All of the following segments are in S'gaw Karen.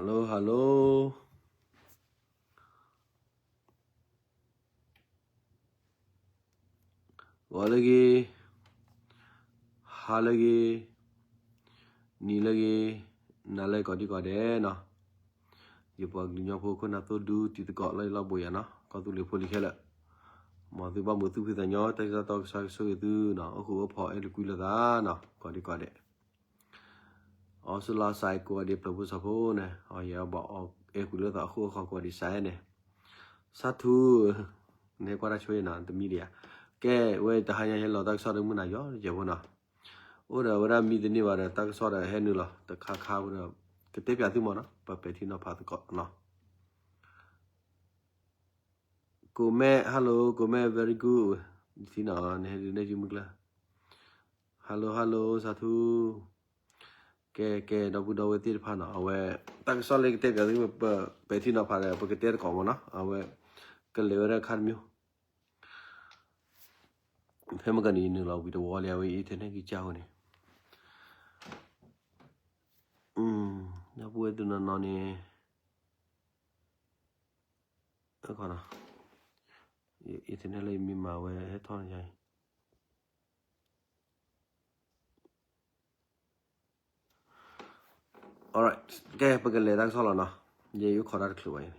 hello hello ဂီၤလၢဂ့ၤ, ဟါလၢဂ့ၤ, နံၤလၢဂ့ၤ, နၤလၢကိးဒံကိးဒဲးနီၤ, ယပှၤကလုာ်ကညီဖိခိၣ်နၢ်သိၣ်ဒူတံၤသကိးလၢယလီၢ်ဘိးယၤနီၤ, ကီၢ်သူလ့ၤဖိလံၤခဲလၢာ်, မ်သုဘၣ်မုာ်သူၣ်ဖှံသးညီ တၢ်စံးတၢ်ကစီၣ်ကဆိၣ်ဂ့ၤသုနီၤ, အိၣ်ဃုာ်အိၣ်ဖိးအဲၣ်တကွံလိာ်သးနီၤ, ကိးဒံကိးဒဲး အီစထြ့လယါစဲးကိးဂၤဒဲးပျၢၤဖိစီၤဖိန့ၣ်, အီယဲဘၣ်အီအဲၣ်ကွံလိာ်သးအဃိအဃီကိးဂၤဒဲးစဲးန့ၣ်, စးထူ, နဟဲကွၢ်တၢ်ဆိၣ်ဂ့ၤနီၤ တမံၤဒံးဧါ, ကဲဝဲတဟါညါဟဲလီၤတၢ်ကစီၣ်ဒီးမုၢ်နၤယီၤတကဲးဖိနီၤ, အိၣ်ဒီးဝဲဒၣ်မံတန့ၢ်ဘၣ်ဒီး တၢ်ကစီၣ်ဒီးဟဲနုာ်လီၤတခါခါဝဲဒီး, ကတဲပၠးသုမ့ၢ်နီၤ ပပဲာ်ထံနီၤဖးသကိးနီၤ ကိးမဲ hello ကိးမဲ very good, ထံနီၤ နဟဲဒုးနဲၣ်ယမုၢ်ကျၢၢ်, hello hello စးထူ, ကဲကဲ ဒီပုၢ်ဒီဝဲၢ်သ့ၣ်တဖၣ်နီၤ အဝဲ, တၢ်ကစီၣ်လၢကတဲပၠးသု ပပဲာ်ထံနီၤဖးဒီး ပကတဲတကိးမ့ၢ်နီၤ အဝဲ, ကလဲၤဝဲဒၣ်ခါတမံၤ, ဖဲမကနံၤနုာ်လီၤဝံၤတဝီလံ အဝဲ internet ကစၢ်ဃိန့ၣ်, ဒီပုၢ်ဝဲၢ်တနီၤနီၤန့ၣ် internet လၢယမ့ၢ်မၤဝဲဟဲထီၣ်န့ၣ်ယါအံၤ, alright ကဲ ပကလဲၤတၢ်ကစီၣ်လီၤနီၤ, ယအိၣ်ခိးတၢ်တချုးဘၣ်အံၤ,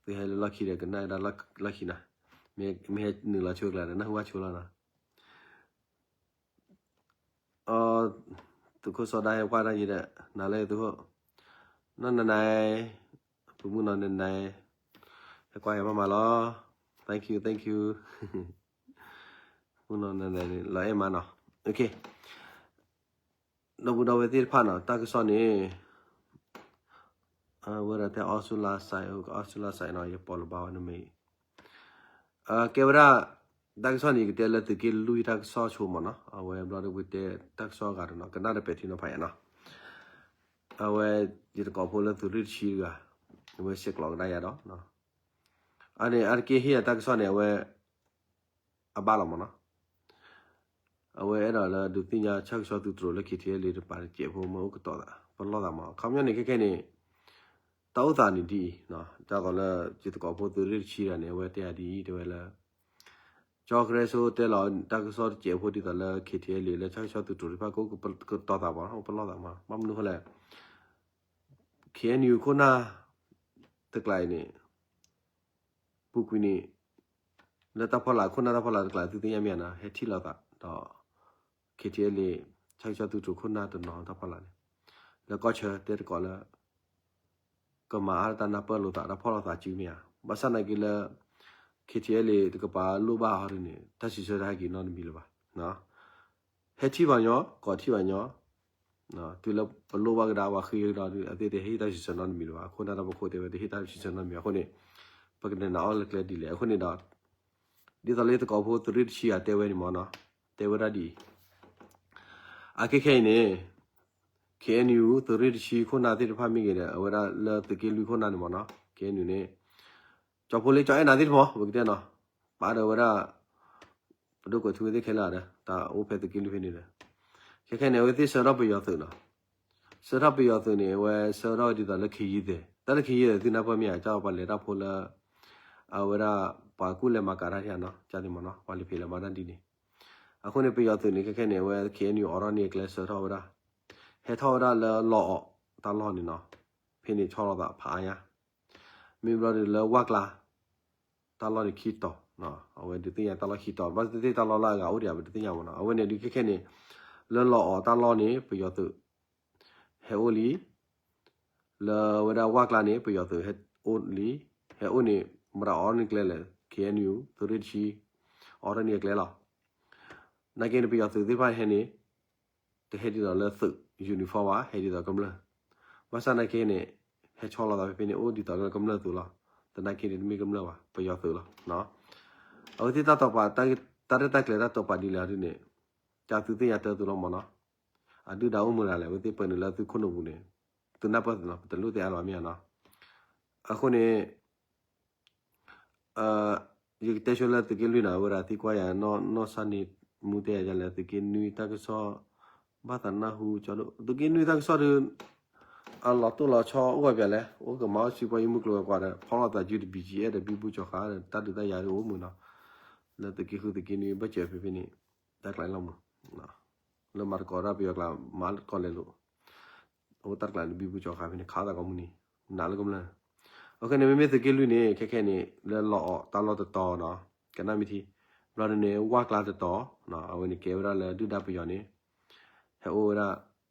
သုဟဲလၢလီၢ်ခံဒီးကနၣ်ဒၣ်လီၢ်ခံနီၤ, မ့ၢ်ဟဲနုာ်လီၤဆိကျါဒီး နၢ်ဟူဘၣ်ဆိလီၤနီၤ သုးခိၣ်စီၤဒၣ်ဟဲကွၢ်တၢ်ယံၤဒီး နၤလၢသုးခိၣ်, နီၢ်နနၤ, ပမုၣ်နီၢ်နနၤ, ဟဲကွၢ်ယၤမးမးလီၤ, thank you thank you, ပမုၣ်နီၢ်နနၤန့ၣ် လီၤအဲၣ်မးနီၤ, ဒီပုၢ်ဒီဝဲၢ်သ့ၣ်တဖၣ်နီၤ တၢ်ကစီၣ်န့ၣ် ဝဲဒၣ်တဲအီစထြ့လယါစဲး, အီစထြ့လယါစဲးနီၤ ယပိာ်လီၤဘၣ်ဝဲနမ့ၢ်, ကဲဝဲဒၣ်, တၢ်ကစီၣ်န့ၣ် ယကတဲလၢသုးက့လွံၢ်တၢ်ကစီၣ်ဆိမ့ၢ်နီၤ, အဝဲဘျီဒီးပတဲတၢ်ကစီၣ်အဂၤတနီၤ ကနၣ်ဒီးပဲာ်ထံနီၤဖးယၤနီၤ, အဝဲ, ယတကိးဖိလၢသုးရ့ၣ်တဆံတဂၤ, အဝဲဆဲးကျိးကဒါယၤဒီး, အန့ၣ် အါတက့ၢ်ဟ့ၣ်ယၤတၢ်ကစီၣ်န့ၣ် အဝဲ အဘၣ်လီၤမ့ၢ်နီၤ, အဝဲအဲၣ်ဒိးလၢဒုးသ့ၣ်ညါဆၣ်ကဆီသုးတြိၤလၢ ခ့ထံအဲလ့ တပၤတစဲးဖိမ့ၢ်အိၣ်ကတီၤသး ပလီၢ်သးမး ခီပညီန့ၣ် ခဲခဲန့ၣ် တၢ်အိၣ်သးန့ၣ်ဒ်အံၤ, ဒ်သိးလၢ ယတကိးဖိသုးရ့ၣ်တဆံတဂၤန့ၣ် အဝဲတဲယၤဒ်အံၤ တဲဝဲလၢ ကၠီကရၢစိတဲလီၤတၢ်ကစီၣ်တစဲးဖိဒ်သိးလၢ ခ့ထံအဲလ့ လၢဆၣ်ကဆီသုးတြိၤတဖၣ်ကအိၣ်ကတီၤသးမး အိၣ်ပလီၢ်သးမး ဘၣ်မနုၤဃိလဲၣ် ခ့အဲၣ်ယူၣ်ခိၣ်နၢ်တကျးအံၤန့ၣ် ပူၤကွံာ်န့ၣ် လၢတၢ်ဖီလာ် ခိၣ်နၢ်တၢ်ဖီလာ်တကျးသုသ့ၣ်ညါမ့ၢ်ဧါနီၤ ဟဲထံၣ်လိာ်သးဒီး ခ့ထံအဲလ့ ဆၣ်ကဆီသုးတြိၤခိၣ်နၢ်တနီၤတၢ်ဖီလာ်န့ၣ် လၢကီၢ်ဆၢတဲသကိးလၢ ကမၤအါတၢ်နၢ်ပၢၢ်လိာ်သး တၢ်ဖီၣ်လိာ်သးစုမ့ၢ်ဧါ ဘၣ်ဆၣ်နာ်က့လၢ ခ့ထံအဲလ့ တကပၤလိၣ်ဘၣ်ဟီဒ်န့ၣ် တၢ်စံးဆၢတဟဲက့ၤနီတမံၤလၢၤဘၣ် ဟဲထံၣ်ဘၣ်ညီ ကိးထံၣ်ဘၣ်ညီ တုၤလၢပလိၣ်ဘၣ်ကဒါပှၤဃ့ကဒီး အသ့ၣ်တဟ့ၣ်တၢ်စံးဆၢနီတမံၤလၢၤဘၣ် အခိၣ်နၢ်တၢ်ဖီခိၣ်တဲဝဲတဟ့ၣ်တၢ်စံးဆၢနီတမံၤအဃိန့ၣ် ပကဒဲးနၤအီၣ်လၢကျဲဒ်လဲၣ် အဃိန့ၣ်ဒီး ဒ်သိးလၢယသကိးဖိသုးရ့ၣ်တဆံဂၤတဲဝဲန့ၣ်မ့ၢ်နီၤ တဲဝဲဒၣ်ဒ်အံၤ အခဲခဲအံၤန့ၣ် ခ့အဲၣ်ယူၣ် သုးရ့ၣ်တဆံခိၣ်နၢ်သ့ၣ်တဖၣ်မ့ၢ်ဂ့ၤဒီး အဝဲဒၣ်လၢသုးက့လွံၢ်ခိၣ်နၢ်န့ၣ်မ့ၢ်နီၤ ခ့အဲၣ်ယူၣ်န့ၣ် ကၠီဖိလ့ကၠီအဲၣ်နၤသ့ၣ်တဖၣ် ပကတဲနီၤ ပာ်ဒီးဝဲဒၣ် ပဒိၣ်ကွဲးထူဝဲသ့ၣ်ခဲလၢာ်ဒီး တၢ်အိၣ်ဖဲသုးက့လွံၢ်ဖဲန့ၣ်ဒီး ခဲခဲန့ၣ် အဝဲသ့ၣ်ဆှၢထီၣ်ပယီၤသုးနီၤ ဆှၢထီၣ်ပယီၤသုးန့ၣ် အဝဲဆှၢထီၣ်ဝဲဒ်သိးလၢခ့ယုၢ်သဲး တၢ်လၢခ့ယုၢ်သဲး သုနၢ်ပၢၢ်မ့ၢ်ဧါ ကၠီပှၤလဲၤတၢ်ဖိလၢ အဝဲဒၣ် ပှၤကူၣ်လဲၤမၤကၤတၢ်ထံၣ်ဧါနီၤ ကၠီသ့ၣ်မ့ၢ်နီၤ ပှၤလၢဖံးလဲၤမၤတၢ်ဒ်န့ၣ် အဃိန့ၣ် ပယီၤသုးန့ၣ် ခဲခဲန့ၣ် အဝဲ ခ့အဲၣ်ယူၣ် အိးထီၣ်န့ၢ်အကျဲဆှၢထီၣ်ဝဲဒၣ် ဟဲထီၣ်ဝဲဒၣ်လၢလီၢ်အီၣ်တၢ်လီၢ်န့ၣ်နီၤ ဖဲန့ၣ်ဆီလီၤသးဖးအါညါ မ့ၢ်ဘျီဒုးလၢဝၣ်ကျါ တၢ်လီၢ်န့ၣ်ခံတီၤ အဝဲဒုးသ့ၣ်ညါတၢ်လီၢ်ခံတီၤ ဘၣ်သ့ၣ်သ့ၣ်တၢ်လီၢ်လၢအဂၤအိၣ်ဒံး ပတသ့ၣ်ညါမ့ၢ်နီၤ အဝဲန့ၣ်ဒုးခဲခဲန့ၣ် လၢလီၢ်အီၣ်တၢ်လီၢ်န့ၣ် ပယီၤသုး ဟဲအိၣ်လံ လၢဝဲဒၣ်ဝၣ်ကျါန့ၣ် ပယီၤသုးဟဲအိၣ်လံ ဟဲအိၣ်န့ၣ် မတၤအိးထီၣ်န့ၢ်ကျဲလဲၣ် ခ့အဲၣ်ယူၣ် သုးရ့ၣ်တဆံ အိးထီၣ်န့ၢ်အကျဲလီၤ နာ်က့န့ၣ် ပယီၤသုးသ့ၣ်တဖၣ်ဟဲန့ၣ် တဟဲဒ်သိးလၢသုး uniform ဘၣ် ဟဲဒ်သိးကမျၢၢ် ဘၣ်ဆၣ်နာ်က့န့ၣ် ဟဲဆီလီၤသးဖဲဖဲန့ၣ် အိၣ်ဒ်သိးလၢကမျၢၢ်သုးလီၤ သနာ်က့န့ၣ် တမ့ၢ်ကမျၢၢ်ဘၣ် ပယီၤသုးလီၤ အဝဲသ့ၣ်တၢ်တိာ်ပာ် တၢ်ရဲၣ်တၢ်ကျဲၤတၢ်တိာ်ပာ်ဒ်လဲၣ်ဒ်န့ၣ် ကၢ်သုသ့ၣ်ညါတၢ်သုလီၤမ့ၢ်နီၤ အဒုၣ်ဒါအိၣ်မူဒၣ်လဲၣ် အဝဲသ့ၣ်ပၢနုာ်လၢသုခိၣ်နူာ်ပူၤန့ၣ် သုနၢ်ပၢၢ်သုးလီၤ ပတလိၣ်သ့ၣ်အါလီၤမ့ၢ်ဧါနီၤ အဃိန့ၣ် ယကတဲဆိလၢသုးက့လွံၢ်နီၤ အဝဲဒၣ်သံကွၢ်ယၤ နီၢ်စၢ်န့ၣ်မူတဲယၤဒ်လဲၣ် သုးက့နွံတၢ်ကစီၣ် ဘၣ်သးနၢ်ဟူကၠီဒိၣ် သုးက့နွံတၢ်ကစီၣ်ဒီး အလီၤတိၢ်လီၤဆီအိၣ်ဝဲပၠးလဲၣ်, အိၣ်ကမၤအီၣ်စံပှၤယမုၢ်ကျိၤဝဲၤကွာ်ဒီး ဖီလီၤသးယုၢ်တဘံကံအဲၣ်ဒီးဘံဘူကၠီၤဃာ်ဒီး တၢ်ဒုးတၢ်ယၤဒ်အိၣ်မုာ်နီၤ, လၢသုးက့ဃုသုးက့နွံဘၢၣ်စၢၤဖဲဖဲန့ၣ်, တၢ်ကျးလီၤမုာ်, လၢမၤသကိးတၢ်ပယီၤကျါ မၤသကိးလဲၤလိာ် အဝဲတၢ်တကျးန့ၣ် ဘံဘူကၠီၤဃာ်ဖဲန့ၣ် ခးသးကိးမုၢ်နံၤ, နးလၢကမျၢၢ်, အခဲန့ၣ် မ့မ့ၢ်သုးက့လွံၢ်န့ၣ် ခဲခဲန့ၣ် လၢလီၤအီၤတၢ်လီၢ်တတီၤနီၤ, ကနၣ်မ့ၢ်ထံ, ဘျီဒ်န့ၣ် ဝၢ်ကျါတတီၤ, အဝဲန့ၣ်ကဲဝဲဒၣ်လၢဒုၣ်ဒါပယီၤန့ၣ် ဟဲအိၣ်ဝဲဒၣ်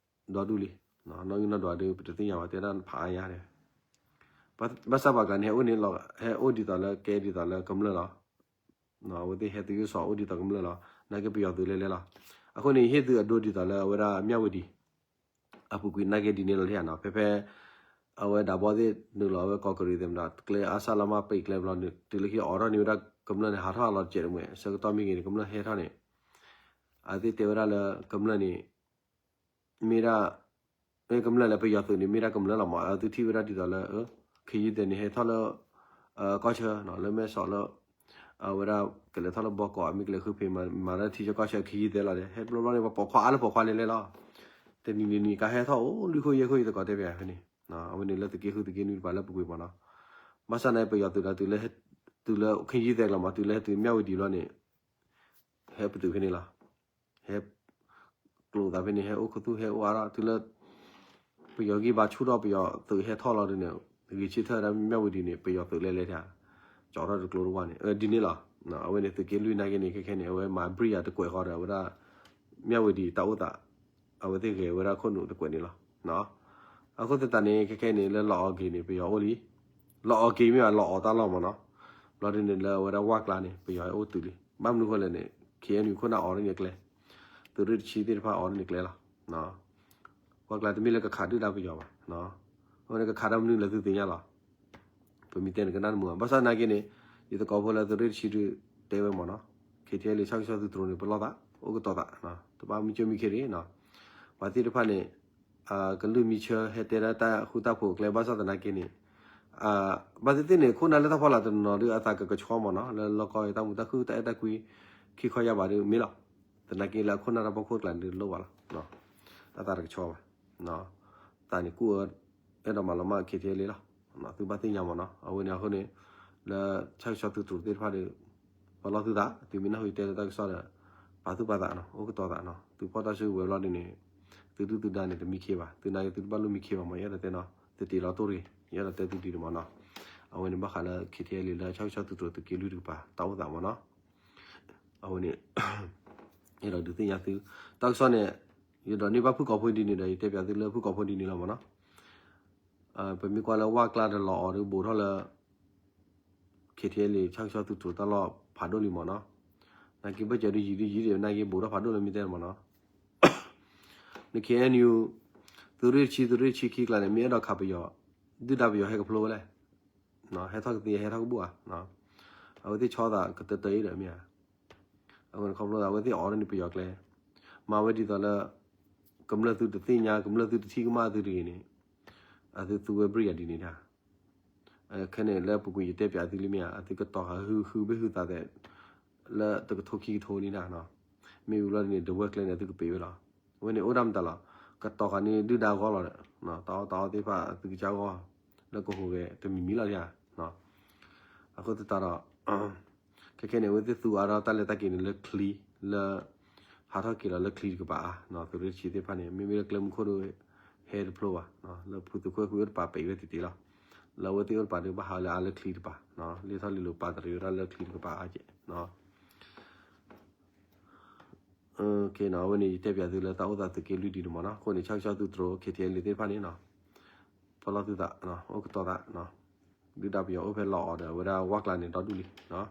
ဒီဒူၣ်လံ, နီၢ်ဂံၢ်နီၢ်ဒွးဒုး ပတသ့ၣ်ညါဘၣ် တဲဒၣ်ဖးအါညါဒီး, ဘၣ်ဆၣ်ပှၤကျါန့ၣ် ဟဲအိၣ်န့ၣ်လီၤ ဟဲအိၣ်ဒ်သိးလၢကဲဒ်သိးလၢကမျၢၢ်လီၤ, အဝဲသ့ၣ်ဟဲသယုၢ်စီၤအိၣ်ဒ်သိးကမျၢၢ်လီၤ, နာ်က့ပယီၤသုးလဲၤလဲၤလီၤ, အဃိန့ၣ် ဟ့ၣ်သုးအဒိဒ်သိးလၢအဝဲဒၣ်မၠၣ်ဝတံၤ အပူၤကွံာ်နာ်က့ဒ်န့ၣ်လီၤလံနီၤ, ဖဲဖဲ အဝဲဒၣ်ဘီသ့ၣ်နုာ်လီၤအဝဲကီၢ်ကရံၣ်သ့ၣ်မတၤ ကျဲအါစၢ်လီၤမၢ်ပံာ်ကျဲဘျီန့ၣ် တုၤလၢခံအီၤထီၣ်န့ၢ်ဝဲဒၣ်ကမျၢၢ်န့ၣ် ဟးထီၣ်လီၤတစဲးတမှဲး ဆၢကတီၢ်မ့ၢ်ဂ့ၤန့ၣ် ကမျၢၢ်ဟဲထီၣ်န့ၣ်, အဝဲသ့ၣ်တဲဝဲဒၣ်လၢကမျၢၢ်န့ၣ် မ့ၢ်ဒၣ် ကမျၢၢ်လၢပယီၤသုးန့ၣ် မ့ၢ်ဒၣ်ကမျၢၢ်လီၤမး, အဝဲသ့ၣ်ထံၣ်ဝဲဒၣ်ဒ်သိးလၢ ခ့ယုၢ်သဲးန့ၣ် ဟဲထီၣ်လၢ ကီၢ်ဆၢ လၢမဲၢ်ဆီးလၢ အဝဲဒၣ်ကလဲၤထီၣ်လၢဘီကီး မ့ၢ်ကလဲၤဃုဖံး မၤဒၣ်ထံဆၢကီၢ်ဆၢခ့ယုၢ်သဲးလီၤဒီး ဟဲဘျီဘျီန့ၣ် ပှၤပိာ်ခွါအါလၢပိာ်ခွါလဲၤလဲၤလီၤ, တနံၤနံၤနံၤကါဟဲထီၣ်အိၣ်လွံၢ်ခိၣ်ယဲၢ်ခိၣ်အံၤသကိးတဲပၠးဖဲန့ၣ်, အဝဲန့ၣ်လၢသုးက့ဃုသုးက့နွံတပၤလၢပူၤကွံာ်မးနီၤ, ဘၣ်ဆၣ်န့ၣ် ပယီၤသုးဒီး တုၤလၢခ့ယုၢ်သဲးကျါမး တုၤလၢဟဲတုၤမၠၣ်ဝတံၤဘျီန့ၣ် ဟဲပတုာ်ဖဲန့ၣ်လီၤ, ဟဲ ကျိသးဖဲန့ၣ် ဟဲအိၣ်ခူသူၣ်ဟဲအိၣ်အါထီၣ် တုၤလၢ ပယီၤဂံၢ်ဘါဆူၣ်ထီၣ် ပယီၤသုးဟဲထီၣ်လီၤဒ်န့ၣ် ဂ့ၤဆၢထၢၣ်ဒၣ်မၠၣ်ဝတံၤန့ၣ် ပယီၤသုးလဲၤလဲၤတၢ် ကၠီထီၣ်တကျိတဝၢ်န့ၣ် ဒ်န့ၣ်လီၤ, အဝဲန့ၣ်သုးက့လွံၢ်နာ်က့န့ၣ် ခဲခဲန့ၣ် အဝဲမၤဘြံၣ်ယၤတကွဲးဃီဒီး အဝဲဒၣ် မၠၣ်ဝတံၤတၢ်အိၣ်သး အဝဲသ့ၣ်ဂဲၤဝဲဒၣ်ခိၣ်နူာ်တကွဲးန့ၣ်လီၤ, အဃိသတးန့ၣ် ခဲခဲန့ၣ် လၢလီၤအီၤက့ၤန့ၣ် ပယီၤအိၣ်လံ, လီၤအီၤက့ၤမ့ၢ်ဘၣ်လီၤအီၤတၢ်လီၢ်မးနီၤ, ဘျီဒ်န့ၣ်လၢအဝဲဒၣ်ဝၢ်ကျါန့ၣ် ပယီၤဟဲအိၣ်တုၤလံ, ဘၣ်မနုၤဃိလဲၣ်န့ၣ် ခ့ၣ်အဲၣ်ယူၣ်ခိၣ်နၢ်အီၤဒ်န့ၣ်ကျဲ, သုးရ့ၣ်တဆံသ့ၣ်တဖၣ်အီၤဒ်န့ၣ်ကျဲလီၤ, ဝၢ်ကျါတမ့ၢ်လၢကခးဒုၣ်ဒါပယီၤဘၣ်, အဝဲန့ၣ်ကခးတၢ်မနုၤလဲၣ်သုသ့ၣ်ညါလီၤ, ပမ့ၢ်တဲန့ၣ်ကနၣ်တမုာ်ဘၣ်, ဘၣ်ဆၣ်နာ်က့န့ၣ် ယသကိးဖိလၢသုးရ့ၣ်တဆံဒုးတဲဝဲမးနီၤ, ခ့ၣ်ထံၣ်အဲၣ်လ့ၣ် ဆၣ်ကဆီသုးတြိၤန့ၣ် ပလီၢ်သး အိၣ်ကတီၤသး, တဘၣ်မုာ်ကၠိမံခ့ရ့ၣ်နီၤ, ပှၤသ့ၣ်တဖၣ်န့ၣ် ကလုၢ်မံဆၢဟဲတဲဒၣ်တၢ်ဃူတၢ်ဖိးအကျဲ ဘၣ်ဆၣ်သနာ်က့န့ၣ် ဘၣ်သ့ၣ်သ့ၣ်န့ၣ် ခိၣ်နၢ်လၢတၢ်ဖီလာ်တနီၤနီၤဒုး အသးကကဆှီမးနီၤ, လၢလီၢ်ကီၢ်တၢ်မုာ်တၢ်ခုၣ်တၢ်အဲၣ်တၢ်ကွံ ခံခီယါဘၣ်ဒုးမ့ၢ်လီၤ, သနာ်က့လၢအခိၣ်နၢ်တၢ်ဖီခိၣ်ကျါန့ၣ်ဒုးလိၣ်ဘၣ်လီၤ, အသးတကဆှီဘၣ်, သးန့ၣ်ကူၣ်အၢ အဲၣ်ဒိးမၤလီၤမၢ်ခ့ၣ်ထံၣ်အဲၣ်လ့ၣ်လီၤ, သုဘၣ်သ့ၣ်ညါမးနီၤ, အဝဲန့ၣ်အဃိန့ၣ် လၢဆၣ်ကဆီသုးတြိၤသ့ၣ်တဖၣ်ဒီး ပလီၢ်သုသး သုမ့ၢ်နၢ်ဟူယတဲလၢတၢ်ကစီၣ်ဒီး ပာ်သူၣ်ပာ်သးနီၤ, အိၣ်ကတီၤသးနီၤ, သုဖီၣ်တၢ်စုကဝဲၤဘျီဒ်န့ၣ် သုဒုၣ်သုဒါန့ၣ် တမံခ့ဘၣ်, သုနာ်က့သုတဘၣ်လိၣ်မံခ့ဘၣ်မး, ယအဲၣ်ဒိးတဲနီၤ, သုတ့လီၤတိၢ်တဂ့ၤ, ယအဲၣ်ဒိးတဲသုဒ်န့ၣ်မးနီၤ, အဝဲန့ၣ်ဘၣ်ဃးလၢ ခ့ၣ်ထံၣ်အဲၣ်လ့ၣ် လၢဆၣ်ကဆီသုးတြိၤသုးက့လွံၢ်တကပၤ တၢ်အိၣ်သးမးနီၤ, အဝဲန့ၣ် အဲၣ်ဒိးဒုးသ့ၣ်ညါသု, တၢ်ကစီၣ်န့ၣ် ယဒိးန့ၢ်ဘၣ်ဖုၣ်ကိာ်ဖိဒ်န့ၣ်ဒီး ယတဲပၠးသုလၢဖုၣ်ကိာ်ဖိဒ်န့ၣ်လီၤမးနီၤ, ပမ့ၢ်ကွၢ်လၢဝၢ်ကျါတလီၤအီၤဒီးဘူးထီၣ်လၢ ခ့ၣ်ထံၣ်အဲၣ်လ့ၣ် ဆၣ်ကဆီသုးတြိၤတၢ်လီၢ်ဖးဒိၣ်လံမးနီၤ, နာ်က့ဘၢၣ်စၢၤဒုးယံၤဒုးယံၤဒံး နာ်က့ဘူးထီၣ်ဖးဒိၣ်လၢမ့ၢ်တဲမးနီၤ, န ခ့ၣ်အဲၣ်ယူၣ် သုးရ့ၣ်တဆံ သုးရ့ၣ်တဆံခံကျါန့ၣ် မ့ၢ်အဲၣ်ဒိးခးပယီၤ ဒုၣ်ဒါပယီၤဟဲကဖျိဝဲလဲၣ်, ဟဲထီၣ်ကသ့ ဟဲထီၣ်ကဘူၣ်ဧါ, အဝဲသ့ၣ်ဆီသးကတၢၢ်တၢၢ်အံၤဒီးမ့ၢ်ဧါ, အဝဲန့ၣ်ခီဖျိအဝဲသ့ၣ်အီၤန့ၣ်ပယီၤကျဲ, မၤဝဲဒ်သိးလၢ ကမျၢၢ်သုတသ့ၣ်ညါ ကမျၢၢ်သုတထံၣ်ကမၣ်သုတဂ့ၤန့ၣ်, အသုသူဝဲဘြံၣ်ယၤဒ်န့ၣ်ဒၣ်, ခဲန့ၣ်လၢပူၤကွံာ်ယတဲပၠးသုလံမ့ၢ်ဧါ, အသုကတီၤဃာ်ဟုဟုဘ့ၣ်ဟုသးသဲး လၢတကထိခံကထိန့ၣ်ဒၣ်နီၤ, မ့ၢ်ဝံၤလီၤန့ၣ် ဒဝဲၢ်ကျဲန့ၣ် အသုကပ့ၤဝဲလီၤ, အဝဲန့ၣ်အိၣ်ဒၣ်မတၤလီၤ, ကတီၤဃာ်န့ၢ်ဒုၣ်ဒါဂီၢ်လီၤဒီး တၢ်အီၣ်တၢ်အီသ့ၣ်တဖၣ်အသုကစၢ်ဂီၢ် လၢကဟူးဂဲၤတမံၤမံၤလီၤဒၣ်, အဃိသတးဒီး ခဲခဲန့ၣ် အဝဲသ့ၣ်သူအါထီၣ်တၢ်လဲၤတၢ်က့ၤန့ၣ်လၢချံ လၢ ဟးထီၣ်က့ၤလီၤလၢချံတကပၤအါ, သုးရ့ၣ်တဆံသ့ၣ်တဖၣ်န့ၣ် မ့မ့ၢ်လၢကျဲမုၢ်ခိၣ်ဒိၣ် ဟဲတဖျိဘၣ်, လၢဖုသုးခိၣ်အဲၣ်ခွံအိၣ်တပၤပံးဝဲတ့ၢ်တ့ၢ်လီၤ, လၢအဝဲသ့ၣ်အိၣ်တပၤဒီးဘၣ်ဟးလၢအါလၢချံတကပၤ, လ့ၣ်ထီၣ်လ့ၣ်လိၤပာ်တရံးဝဲဒၣ်လၢချံတကပၤအါကဲး အဝဲန့ၣ် ယတဲပၠးသုလၢတၢ်အိၣ်သးသုးက့လွံၢ်ဒ်န့ၣ်မးနီၤ, အဃိန့ၣ် ဆၣ်ကဆီသုးတြိၤ ခ့ၣ်ထံၣ်အဲၣ်လ့ၣ်သ့ၣ်တဖၣ်န့ၣ် ဖီလီၤသုသး အိၣ်ကတီၤသး, ဒုၣ်ဒါပယီၤအိၣ်ဖဲလီၤအီၤဒီး အဝဲဒၣ်ဝၢ်ကျါန့ၣ်ဒီဒူၣ်လံ,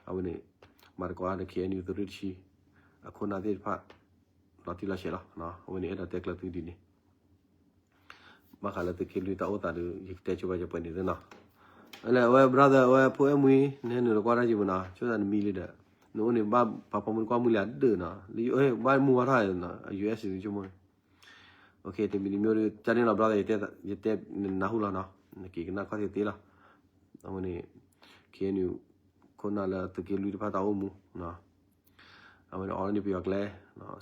အဝဲန့ၣ် မၤသကိးဒီး ခ့ၣ်အဲၣ်ယူၣ် သုးရ့ၣ်တဆံ အခိၣ်နၢ်သ့ၣ်တဖၣ် လီၤတံၢ်လီၤဆဲးလီၤ, အဝဲန့ၣ်အဲၣ်ဒိးတဲကျၢၤသုဒ်န့ၣ် ဘၣ်ဃးလၢသုးက့လွံၢ်တၢ်အိၣ်သးဒီး ယကတဲဆိပာ်စၢၤပှဲၤန့ၣ်သ့နီၤ, လၢအဝဲ brother အဝဲဖိအဲၣ်မှံ နဟဲနုာ်လီၤကွၢ်တၢ်ယံၤမနၤ, ဆိသးနမံလံဒီး နအိၣ်န့ၣ်ဘၣ်ပာ်ဖီမုၢ်တကွၢ်မုၢ်လၢအဒၢးနီၤ, လၢယအိၣ်ဘၣ်မုၢ်ဝါထီၣ်နီၤ, US ဆိကမိၣ် တမံၤတမံၤဒီး ကန့ၣ်လီၤ brother ယတဲနနၢ်ဟူလီၤနီၤ, နက့ၤကနၣ်ခီၣ်ထံးသ့လီၤ, အဝဲန့ၣ် ခ့ၣ်အဲၣ်ယူၣ် ခိၣ်နၢ်လၢသုးက့လွံၢ်တဖၣ်တၢ်အိၣ်မူ အဝဲန့ၣ်အီၤန့ၣ်ပယီၤကျဲ,